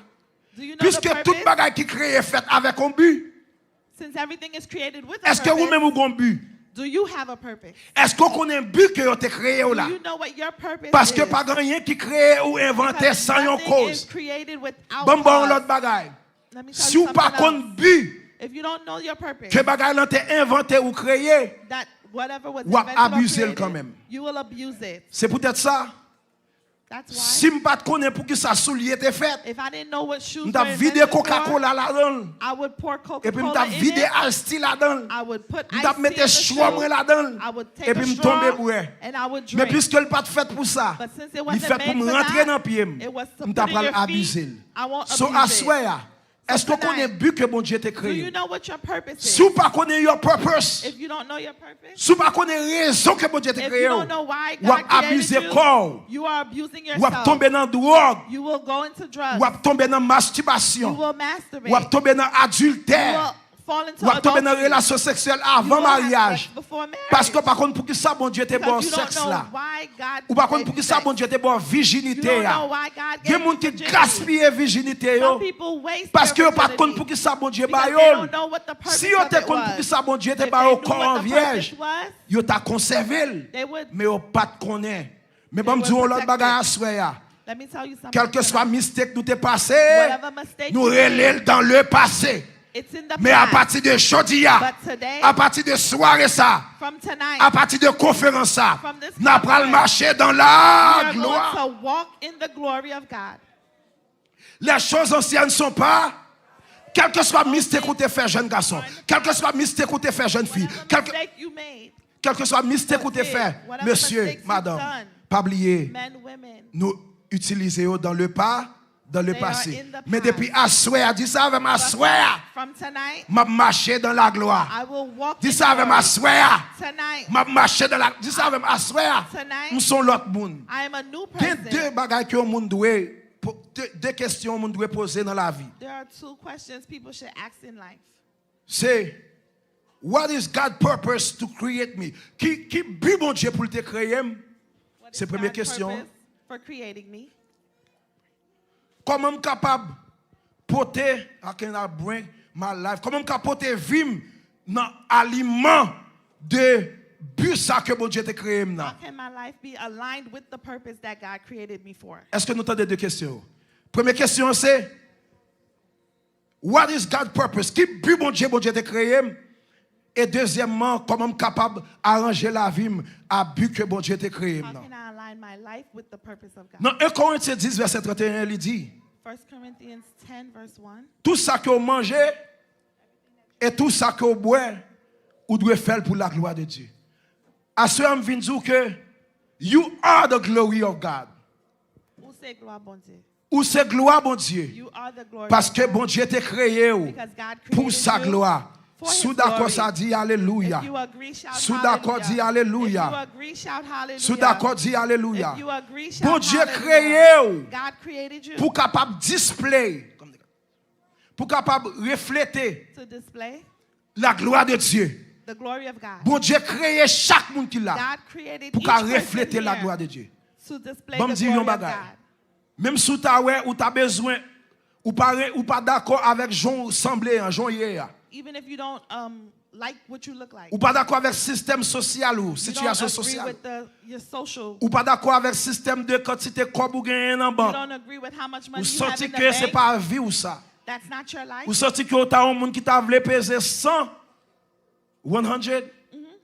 Piske tout bagay ki kreye fèt avèk yon bi. Èske ou menm ou gon bi? Èske w konnen bi ke yo te kreye w la? Paske pa gen anyen ki kreye ou envante san yon koz. Ban m ba w yon lòt bagay. Si w pa konn bi ke bagay lan te envante ou kreye, w ap abize l kanmenm. Se poutèt sa, si m pa t konnen poukisa soulye te fèt, m t ap vide Coca-Cola ladan l, epi m t ap vide Ice Tea ladan l, m t ap mete straw mwen ladan l, epi m tonbe bwè. Men piske l pa t fèt pou sa, li fèt pou m rantre nan pye m, m ta pral abize l. So, aswè a, èske w konnen bi ke Bondye te kreye w? Si w pa konnen your purpose, si w pa konnen rezon ke Bondye te kreye w, w ap abize kò w. W ap tonbe nan dwòg. W ap tonbe nan mastibasyon. W ap tonbe nan adiltè. W ap tonbe nan relasyon seksyèl avan maryaj. Paske w pa konn poukisa Bondye te ba w sèks la. Ou pa konn poukisa Bondye te ba w vijinite a. Gen moun ki gaspiye vijinite yo paske yo pa t konn poukisa Bondye ba yo l. Si yo te konn poukisa Bondye te ba yo kò an vyèj, yo ta konsève l. Men yo pa t konnen. Men ban m di w yon lòt bagay aswè a. Kèlkeswa mistake nou te pase, nou rele l dans le passé. Men apati de jodi a, apati de sware sa, apati de konferans sa, n a pral mache dans la gloire. Les choses anciennes sont pas. Kèlkeswa mistake ou te fè, jèn gason, kèlkeswa mistake ou te fè, jèn fi, kèlke Kèlkeswa mistake ou te fè, mesye, madanm, pa bliye, nou itilize yo dans le pa, dans le passé. Men depi aswè a, di sa avè m, aswè a, m ap mache dans la gloire. Di sa avè m, aswè a, m ap mache dans la, di sa avè m, aswè a, m s on lòt moun. Gen de bagay ke yon moun dwe, de kesyon yon moun dwe poze nan lavi. Se, what is God purpose to create me? Ki, ki bi Bondye pou l te kreye m? Se premye kesyon an. Kòman m kapab pote, how can I bring my life? Kòman m ka pote vi m nan aliman de bi sa ke Bondye te kreye m nan? Èske nou tande de kesyon yo? Premye kesyon an se, What is God purpose? Ki bi Bondye, Bondye te kreye m? E dezyèmman, kòman m kapab aranje lavi m a bi ke Bondye te kreye m nan? Nan en Korentyen dis, vèsè trannteyen, li di, Tou sa ke w manje e tou sa ke w bwè, ou dwe fè l pou laglwa de Dye. Aswè a m vin di w ke you are the glory of God. Ou se glwa Bondye. Ou se glwa Bondye. You are the glory Paske of God. Bondye te kreye w Because God pou created sa you glwa. for His Si w dakò glory. Sa, di alelouya. If you agree, shout Si w dakò, di hallelujah. alelouya. If you agree, shout hallelujah. Si w dakò, di alelouya. If you agree, shout Bondye hallelujah. Kreye w God created you pou kapab display, pou kapab reflete to display la gloire de Dieu. The glory of God. Bondye kreye chak moun ki la God created pou each ka person reflete la here gloire de Dieu. To display Ban m the di yon glory of bagay. God. Menm si w ta wè ou ta bezwen, ou pa, re- ou pa dakò avèk jan w sanble an, jan w ye a. Even if you don't um, like what you look like. Ou pa dakò avèk sistèm sosyal ou, You don't sitiyasyon agree sosyal. With the, your social. Ou pa dakò avèk sistèm de kantite kòb ou genyen nan You bank. Don't agree with how much Ou money you have santi in the ke se bank. Pa vi w sa. That's not your life. Ou santi ke w ta yon moun ki ta vle peze san, one hundred,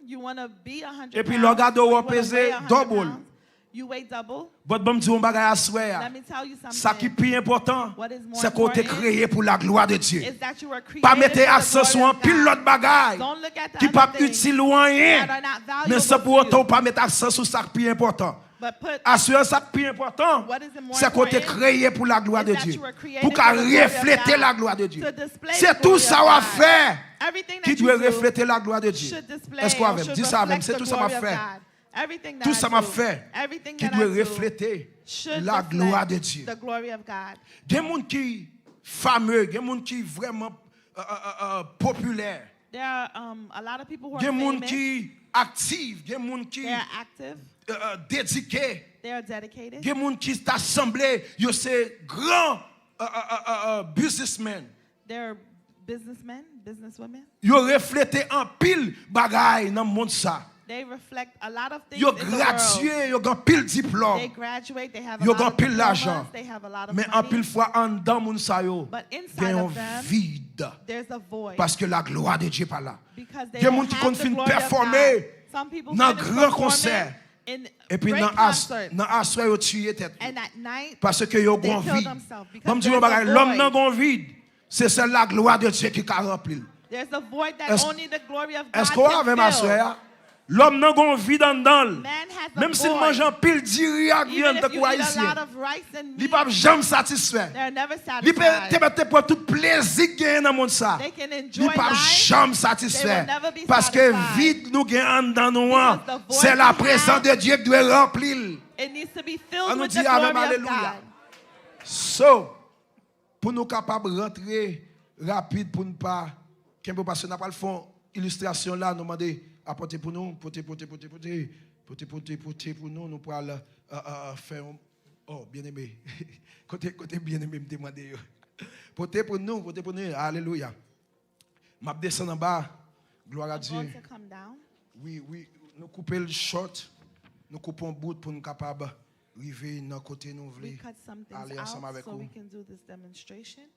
You want to be a hundred epi lè w gade w, w peze double. You weigh double. But ban m di yon bagay aswè a. Let me tell you something. Sa ki pi enpòtan, What is more se ke w te important kreye pou la gloire de Dieu. Is that you were created Pa mete for the aksan sou glory of anpil God. lòt bagay Don't look at the ki other p ap things itil ou anyen. That are not valuable Men san pou to otan you. Ou pa mete aksan sou sa k pi enpòtan. But put Aswè a, sa k pi enpòtan, What is the more se ke w te important kreye pou la gloire de is that Dieu. You were created Pou ka for the glory of reflete God, la gloire de Dieu. To display Se the tou glory sa of w ap God. Fè Everything ki that you dwe do reflete la gloire de Dieu. Should display Èske w or avè m? should Di sa avè m. Se reflect the tou sa m ap glory of fè. God. Everything that Tout I sa m ap do, fè everything ki that I dwe do reflete should la gloire de reflect Dieu. The glory of God. Gen moun ki fameux, gen moun ki vrèman euh, euh, euh, euh, popilè. There are um, a lot of people who are Gen moun famous. Ki aktif, gen moun ki They are active. Euh, euh, dedike. They are dedicated. Gen moun ki ta sanble yo se gran euh, euh, euh, euh, euh, businessmen. They're businessmen, businesswomen. Yo reflete anpil bagay nan mond sa. They reflect a lot of things Yo in the world. Gradye, yo gen anpil They diplòm. Graduate, they have a Yo lot gen of anpil diplomas, lajan. They have a lot of Men money. Anpil fwa anndan moun sa yo But inside gen yon of them, vid. There's a void. Paske la gloire de Dieu pa la. Because they Gen don't moun ki have konn the fin glory of pèfòme God. Some people nan finish Gran performing Konsè. In Epi great nan, as, concert. Nan aswè yo tiye tèt yo. And at night, Paske yo they gon kill vid. Themselves because Ban m di yon there's a bagay, lòm void. Nan gon vid. Se sèl la gloire de Dieu ki ka ranpli l. There's a void that Èske only the glory of God Èske w can avè m fill. Aswè a? Lòm nan gon vid anndan l. Man has a Menm si l void. Manje anpil diri ak Even vyann if tankou you eat a Ayisyen, lot of rice and li meat, p ap janm satisfè. They're never Li pe- satisfied. Te mèt te pran tout plezi k genyen nan mond sa. They can Li enjoy p ap life. Janm They will satisfè. Never be Paske satisfied. Vid nou gen anndan nou an, Because the void se la we prezans have, de Dieu ki dwe ranpli l. It needs to be filled An nou with di the avè m glory of alelouya. God. So, pou nou kapab rantre rapid, pou n pa kenbe w, paske n ap al fè yon ilistrasyon la, nou mande a pote pou nou, pote, pote, pote, pote, pote, pote, pote pou nou, nou pral euh, euh, euh, fè yon, oh, byeneme, kote, kote byeneme m te mande yo? Pote pou nou, pote pou nou, alelouya. M ap desann anba, gloire à I'm going Dieu. To come down. Wi, wi, nou koupe l short, nou koupe yon bout pou n kapab rive nan kote nou vle We cut some things ale ansanm out avèk so ou. We can do this demonstration.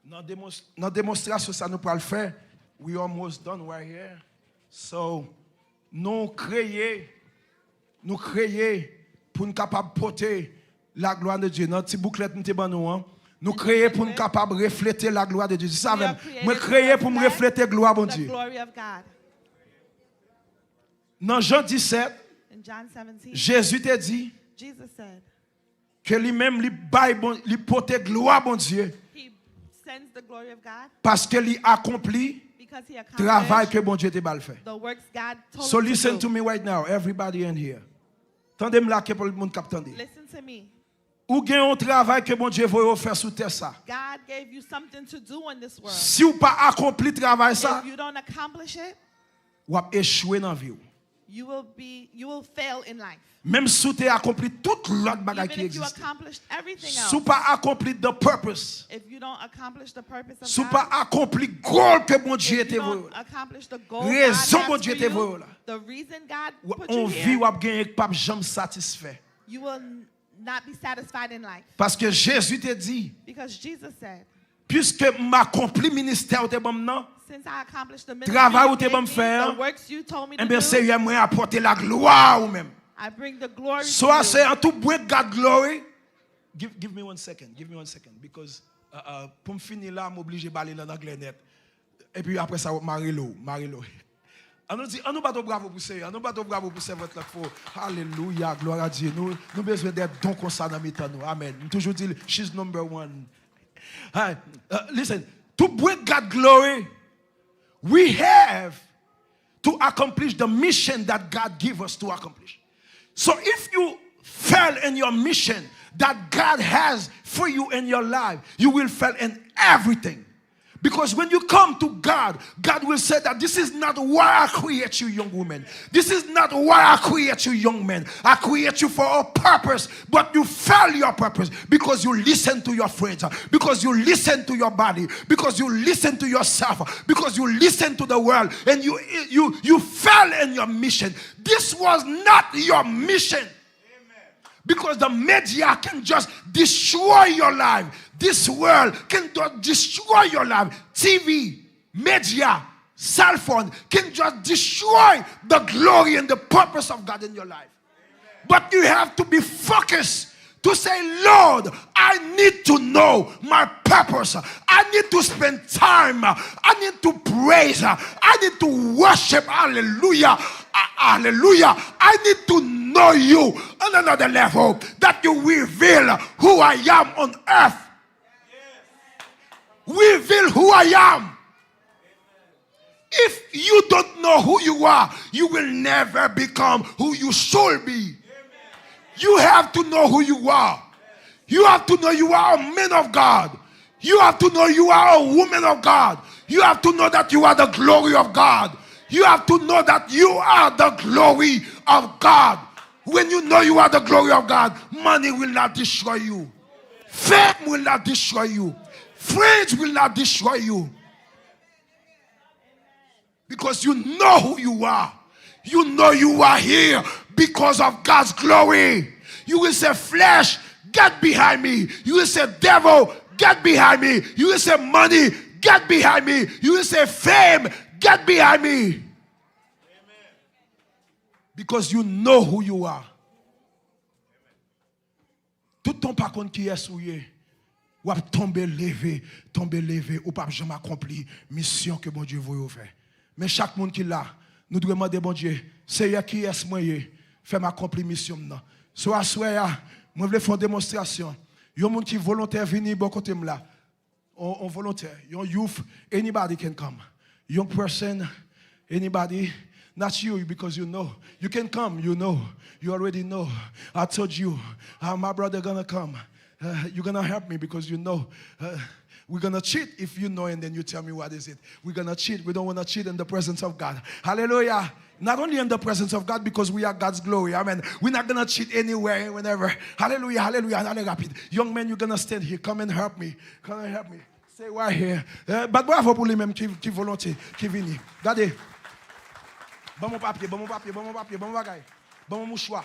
Nan, demons- nan demonstrasyon sa nou pral fè, we almost done right here. So, nou kreye, nou kreye pou n kapab pote la gloire de Dieu. Nan ti bouklèt m te ban nou an, nou kreye pou n kapab reflete la gloire de Dieu. Di sa avè m. Mwen kreye pou m reflete glwa Bondye. The glory of God. Nan Jan disèt, In John seventeen, Jezi te di Jesus said, ke li menm li bay bon, li pote glwa Bondye He sends the glory of God paske li akonpli because He travay accomplished ke Bondye te ba l fè. The works God told So Him listen to to do. Me right now, everybody in here. Tande m la, kenpòt moun k ap tande. Listen to me. Ou gen yon travay ke Bondye voye w fè sou tè sa. God gave you something to do in this world. Si w pa akonpli travay sa, If you don't accomplish it, w ap echwe nan vi w. You will be, you will fail in life. Menm si w te akonpli tout lòt bagay ki Even if you egziste. Accomplished everything else. Si w pa akonpli the purpose. If you don't accomplish the purpose of Si w pa God, akonpli goal ke Bondye if te you voye w don't la. Accomplish the goal Rezon God Bondye has te for voye w you, la. The reason God W- put you On vi here, w ap genyen k p ap janm satisfè. You will n- not be satisfied in life. Paske Jezi te di, Because Jesus said, piske m akonpli ministè w te ban m nan, Since I accomplished the ministry travay you ou te gave ban m me, fè an, the works you told me to enben do, Seyè mwen apòte laglwa ou menm. I bring the glory So to I say you. Unto bring God glory. Give, give me one second, give me one second, because uh, uh, pou m fini la, m oblije pale l an anglè nèt. Epi apre sa, w ap marele w, marele w. An nou di, an nou bat yon bravo pou Senyè, an nou bat yon bravo pou sèvant lan k fò. Alelouya, glwa a Dye. Nou, nou bezwen de don konsa nan mitan nou. Amèn. M toujou di l, she's number one. Hey, uh, listen, to bring God glory, we have to accomplish the mission that God give us to accomplish. So if you fail in your mission that God has for you in your life, you will fail in everything. Because when you come to God, God will say that this is not why I create you, young woman. This is not why I create you, young man. I create you for a purpose, but you fail your purpose because you listen to your friends, because you listen to your body, because you listen to yourself, because you listen to the world, and you you you fail in your mission. This was not your mission. Because the media can just destroy your life. This world can just destroy your life. T V, media, cell phone can just destroy the glory and the purpose of God in your life. But you have to be focused to say, Lord, I need to know my purpose. I need to spend time. I need to praise. I need to worship. Hallelujah. A- Hallelujah. I need to know you on another level, that you reveal who I am on earth. Reveal who I am. If you don't know who you are, you will never become who you should be. You have to know who you are. You have to know you are a man of God. You have to know you are a woman of God. You have to know that you are the glory of God. You have to know that you are the glory of God. When you know you are the glory of God, money will not destroy you. Fame will not destroy you. Friends will not destroy you. Because you know who you are. You know you are here because of God's glory. You will say, flesh, get behind me. You will say, devil, get behind me. You will say, money, get behind me. You will say, fame, get behind me. Because you know who you are. Toutan w pa konn kiyès ou ye, w ap tonbe leve, tonbe leve, ou p ap janm akonpli misyon ke Bondye voye w fè. Men chak moun ki la, nou dwe mande Bondye, Seyè, kiyès mwen ye? Fè m akonpli misyon m nan. So aswè a, mwen vle fè yon demonstrasyon. Yon moun ki volontè vini bò kote m la. On, on volontè, yon youth, anybody can come. Young person, anybody, not you, because you know. You can come, you know. You already know. I told you, uh, my brother gonna come. Uh, you gonna help me because you know. Uh, we're gonna cheat if you know and then you tell me what is it. We're gonna cheat. We don't wanna cheat in the presence of God. Hallelujah. Not only in the presence of God, because we are God's glory. Amen. We're not gonna cheat anywhere, whenever. Hallelujah, hallelujah, ale rapid. Young man, you're gonna stand here. Come and help me. Come and help me. Stay right here. Eh, bat bravo pou li menm ki, ki volonte, ki vini. Gade. Ban mwen papye, ban mwen papye, ban mwen papye, ban mwen bagay. Ban mwen mouchwa.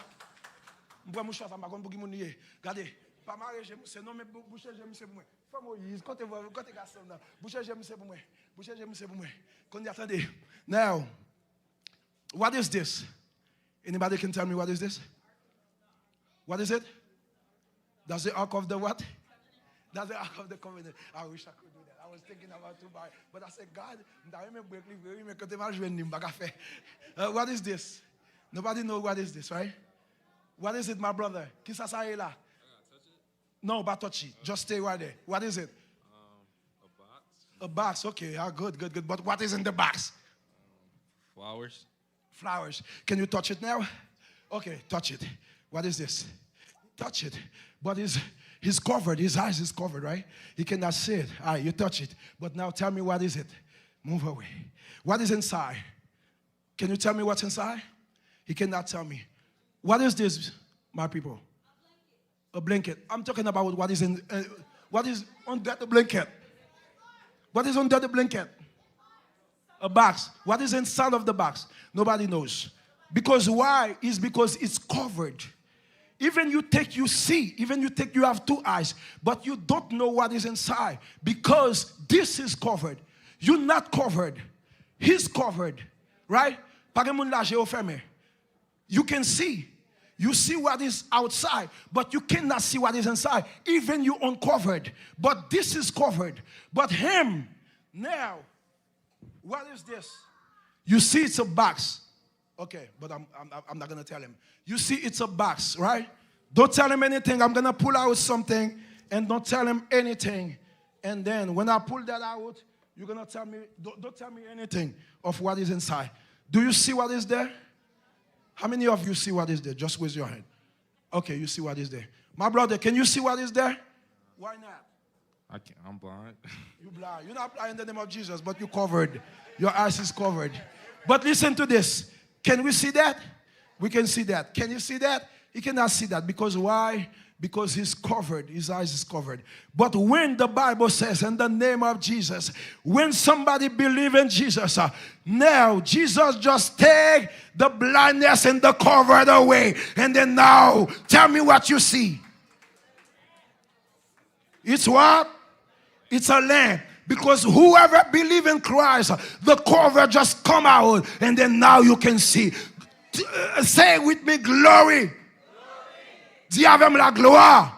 Mwen pran mouchwa sa, m pa konn pou ki moun li ye. Gade. Pa mare je misye, non, men bou- bouche je misye pou mwen. Fè Moyiz, kote vwa, kote gason nan? Bouche je misye pou mwen. Bouche je misye pou mwen. Kounye a tande. Now, what is this? Anybody can tell me what is this? What is it? That's the Ark of the what? That's the Ark of the Covenant. I wish I could do that. I was thinking about to buy, but I said, God, m ta renmen break li vre, wi, men kote m al jwenn li, m pa ka fè. Uh, what is this? Nobody know what is this, right? What is it, my brother? Kisa sa ye la? No, pa touch it. Just stay right there. What is it? A box. Okay, ah, good, good, good. But what is in the box? Flowers. Flowers. Can you touch it now? Okay, touch it. What is this? Touch it. But he's, he's covered. His eyes is covered, right? He cannot see it. All right, you touch it. But now tell me, what is it? Move away. What is inside? Can you tell me what's inside? He cannot tell me. What is this, my people? A blanket. I'm talking about what is in, uh, what is under the blanket. What is under the blanket? A box. What is inside of the box? Nobody knows. Because why? Is because it's covered. Even you think you see, even you think you have two eyes, but you don't know what is inside because this is covered. You're not covered. He's covered. Right? Pa gen moun la je yo fèmen. You can see. You see what is outside, but you cannot see what is inside. Even you uncovered. But this is covered. But him, now, What is this? You see, it's a box. Okay, but I'm, I'm, I'm not gonna tell him. You see, it's a box, right? Don't tell him anything. I'm gonna pull out something and don't tell him anything. And then when I pull that out, you're gonna tell me, don't, don't tell me anything of what is inside. Do you see what is there? How many of you see what is there? Just raise your hand. Okay, you see what is there. My brother, can you see what is there? Why not? I can't. I'm blind. You blind. You're not blind in the name of Jesus, but you covered. Your eyes is covered. But listen to this. Can we see that? We can see that. Can you see that? He cannot see that because why? Because he's covered. His eyes is covered. But when the Bible says, in the name of Jesus, when somebody believe in Jesus, uh, now Jesus just take the blindness and the covered away. And then now, tell me what you see. It's what? It's a lamp. Because whoever believe in Christ, the cover just come out, and then now you can see. T- uh, say with me, glory. Di avè m, la gloire.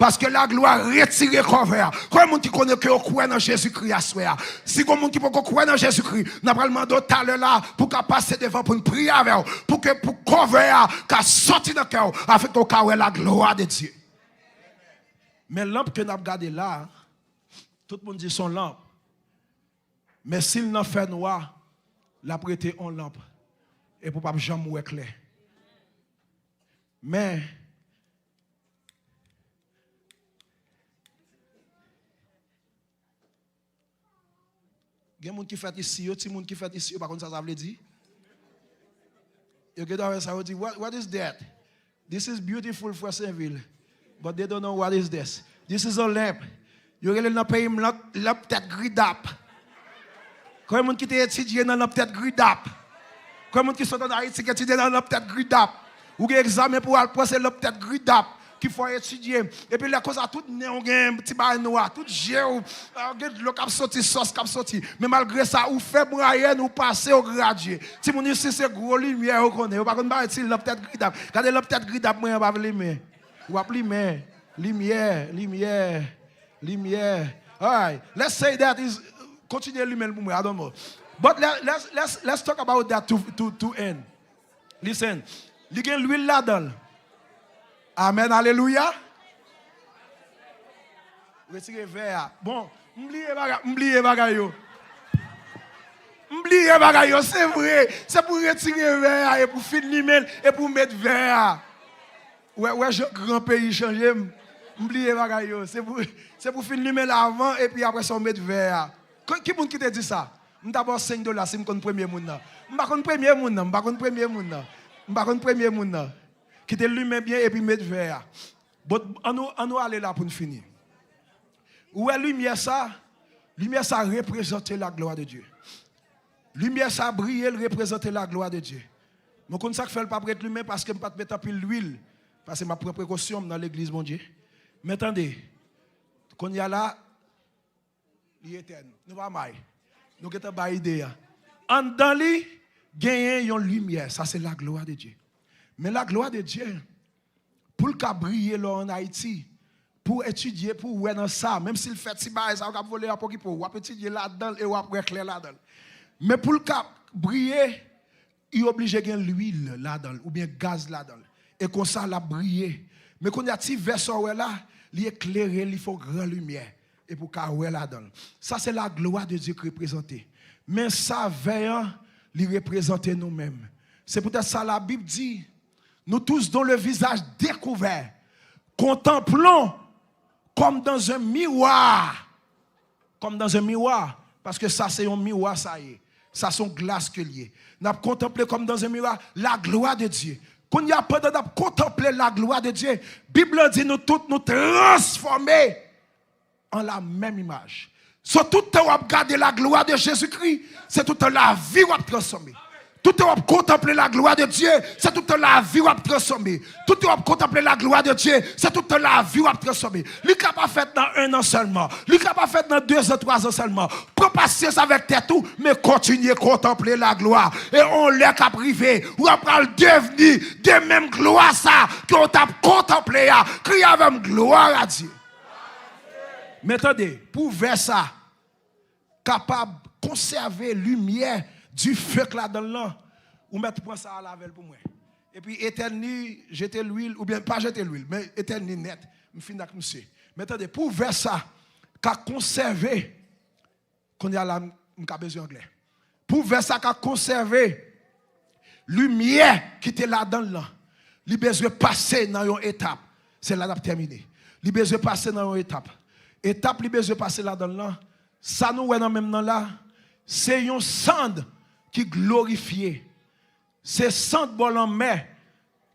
Paske la gloire retire kòvè a. Konbyen moun ki konnen ke yo kwè nan Jezikri aswè a? Si gon moun ki poko kwè nan Jezikri, n ap pral mande w talè la pou ka pase devan pou n priye avè w, pou ke pou kòvè a ka soti nan kè w, afin ke w ka wè la gloire de Dieu. Men lanp ke n ap gade la, tout moun di se yon lanp. Men si l nan fènwa, l ap rete yon lanp. Epi w p ap janm wè klè. Men, gen moun ki fèt isi, yo timoun ki fèt isi, yo pa konn sa sa vle di. Yo gen dwa wè sa, yo di, what, what is that? This is beautiful, Frè Senvil. But they don't know what is this. This is a lamp. Yo rele l nan peyi m lanp, lanp tèt gridap. Konbyen moun ki te etidye nan lanp tèt gridap? Konbyen moun ki sot ann Ayiti ki etidye nan lanp tèt gridap? Ou gen egzamen pou w al pran, se lanp tèt gridap ki fè w etidye. Epi lè konsa, tout nen w gen ti bagay nwa, tout je w, ah, gen dlo k ap soti, sòs k ap soti. Men malgre sa, ou fè mwayèn, ou pase, ou gradye. Timoun isi, se gwo limyè yo konnen. Yo pa konn bagay ti lanp tèt gridap. Gade lanp tèt gridap mwen an, pa limen. W ap limen. Limyè, limyè, limyè. Alright, let's say that is, kontinye limen l pou mwen, I don't know. But let, let's, let's, let's talk about that to, to, to end. Listen, li gen lwil ladan l. Amen, alelouya. Retire vè a. Bon, m bliye bagay, m bliye bagay yo. M bliye bagay yo, se vre. Se pou retire vè a, epi w fin limen l, epi w met vè a. Wè, wè jan gran peyi chanje m. M bliye bagay yo. Se pou, se pou fin limen l avan, epi apre sa w met vè a. Ki, ki moun ki te di sa? M ta ba w senk dola si m konn premye moun nan. M pa konn premye moun nan, m pa konn premye moun nan. M pa konn premye moun nan. Ki te limen byen epi met vè a. Bon, ann nou, ann nou ale la pou n fini. Ou wè limyè sa? Limyè sa reprezante la gloire de Dieu. Limyè sa briye, l reprezante la gloire de Dieu. Mwen konn sa k fè l p ap ret limen, paske m pa t met anpil lwil. Paske m ap pran prekosyon, m nan legliz Bondye. Men tande, kounye a la, li etèn. Nou pa may. Nou gentan bay ide a. Anndan li, genyen yon limyè. Sa se la gloire de Dieu. Men la gloire de Dieu, pou l ka briye lè w ann Ayiti, pou w etidye, pou w wè nan sa, menm si l fè ti bagay sa yo k ap vole, y ap okipe w, w ap etidye ladan l e w ap wè klè ladan l. Men pou l ka briye, li oblije gen lwil ladan l oubyen gaz ladan l. E konsa, l ap briye. Men kounye a, ti vè sa w wè la, li eklere, li fè yon gran limyè. Epi w ka wè ladan l. Sa se la gloire de Dieu ki reprezante. Men sa vè an, li reprezante nou menm. Se poutèt sa Labib di, nous tous dont le visage découvert, contemplons comme dans un miroir. Comme dans un miroir. Paske sa se yon miwa sa ye. Sa se yon glas ke l ye. N ap kontanple comme dans un miroir la gloire de Dieu. Kounye a, pandan n ap kontanple la gloire de Dieu, Bib la di nou tout nou transfòme an la menm imaj. So, tout tan w ap gade la gloire de Jésus-Christ, se tout tan lavi w ap transfòme. Tout tan w ap kontanple la gloire de Dieu, se tout tan lavi w ap transfòme. Tout tan w ap kontanple la gloire de Dieu, se tout tan lavi w ap transfòme. Li ka pa fèt nan en an sèlman. Li ka pa fèt nan de zan, twa zan sèlman. Pran pasyans avèk tèt ou, men kontinye kontanple la gloire. E yon lè k ap rive, w ap pral devni de menm glwa sa ke w t ap kontanple a. Kriye avè m, gloire à Dieu. Men tande, pou vè sa kapab konsève limyè dife k ladan l lan, ou mèt pran sa al avè l pou mwen. Epi etèn li, jete lwil, oubyen pa jete lwil, men etèn li nèt. M fin ak misye. Men tande, pou vè sa ka konsève, kounye a la, m, m ka bezwen anglè. Pou vè sa ka konsève limyè ki te ladan l lan, li bezwen pase nan yon etap. Se la n ap tèmine. Li bezwen pase nan yon etap. Etap li bezwen pase ladan l lan, sa nou wè nan men m nan la, se yon sann ki glorifye. Se sann bò lanmè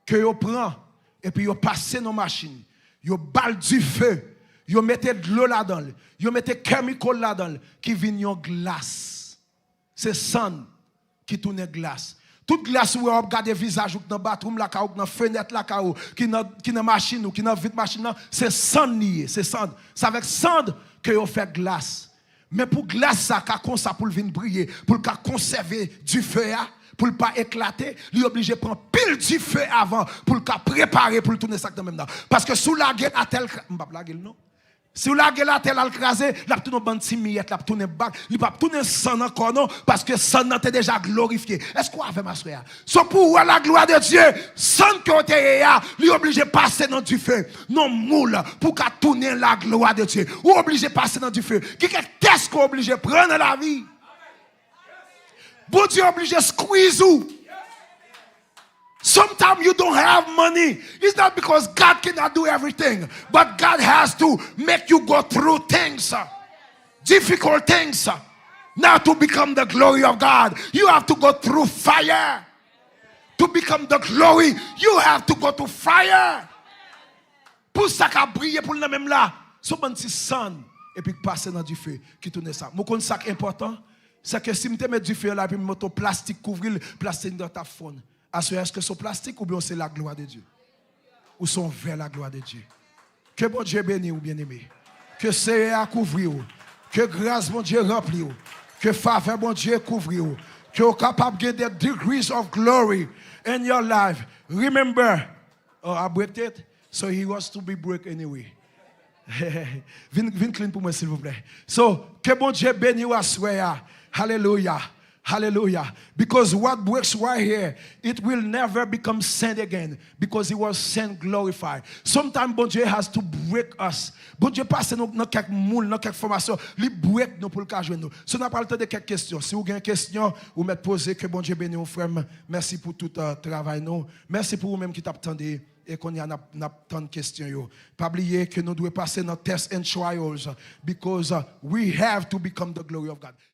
ke yo pran, epi yo pase nan machin. Yo ba l dife. Yo mete dlo ladan l. Yo mete kèmikòl ladan l, ki vin yon glas. Se sann ki tounen glas. Tout glas ou wè w ap gade vizaj ou k nan batwoup lakay ou, k nan fenèt lakay ou, ki nan, ki nan machin ou, ki nan vit machin nan, se sann li ye, se sann. Se avèk sann ke yo fè glas. Men pou glas sa ka konsa, pou l vin briye, pou l ka konsève dife a, pou l pa eklate, li oblije pran pil dife avan pou l ka prepare pou l tounen sa k nan men l nan. Paske si w lage l atè, l kra-, m p ap lage l non. Si w lage l atè, l al kraze, l ap tounen yon bann ti miyèt, l ap tounen bak, li p ap tounen sann ankò non, paske sann nan te deja glorifye. Èske w avè m aswè a? So, pou w wè la gloire de Dieu, sann ke w te ye a, li oblije pase nan dife, nan moul, pou w ka tounen la gloire de Dieu. Ou oblije pase nan dife. Gen kèk tès ke w oblije pran nan lavi. Bondye oblije squeeze ou. Sometimes you don't have money. It's not because God cannot do everything, but God has to make you go through things, difficult things. Now to become the glory of God, you have to go through fire. To become the glory, you have to go through fire. Pou sa ka briye pou l nan men m la, se yon bann ti sann, epi k pase nan dife, ki tounen sa. Men w konn sa k enpòtan? Se ke si m te met dife an la, epi m mete yon plastik kouvri l, plastik nan t ap fonn. Aswè, èske se yon plastik oubyen se la gloire de Dieu? Ou se yon vè la gloire de Dieu? Ke Bondye beni w, byeneme. Ke Seyè a kouvri w. Ke gras Bondye ranpli w. Ke favè Bondye kouvri w. Ke w kapab gen the degrees of glory in your life. Remember, oh, I break it. So he was to be break anyway. Vin, vin clean pou mwen, silvouplè. So, ke Bondye beni w aswè a. Hallelujah. Hallelujah. Because what breaks right here, it will never become sand again. Because it was sand glorified. Sometimes Bondye has to break us. Bondye pase nou nan kèk moul, nan kèk fòmasyon. Li break nou pou l ka jwenn nou. So, n ap pral tande kèk kesyon. Si w gen kesyon, ou mèt poze, ke Bondye beni w, frè m. Mèsi pou tout, euh, travay nou. Mèsi pou ou menm ki t ap tande. E kounye a, n ap, n ap tann kesyon yo. Pa bliye ke nou dwe pase nan test and trials, because, uh, we have to become the glory of God.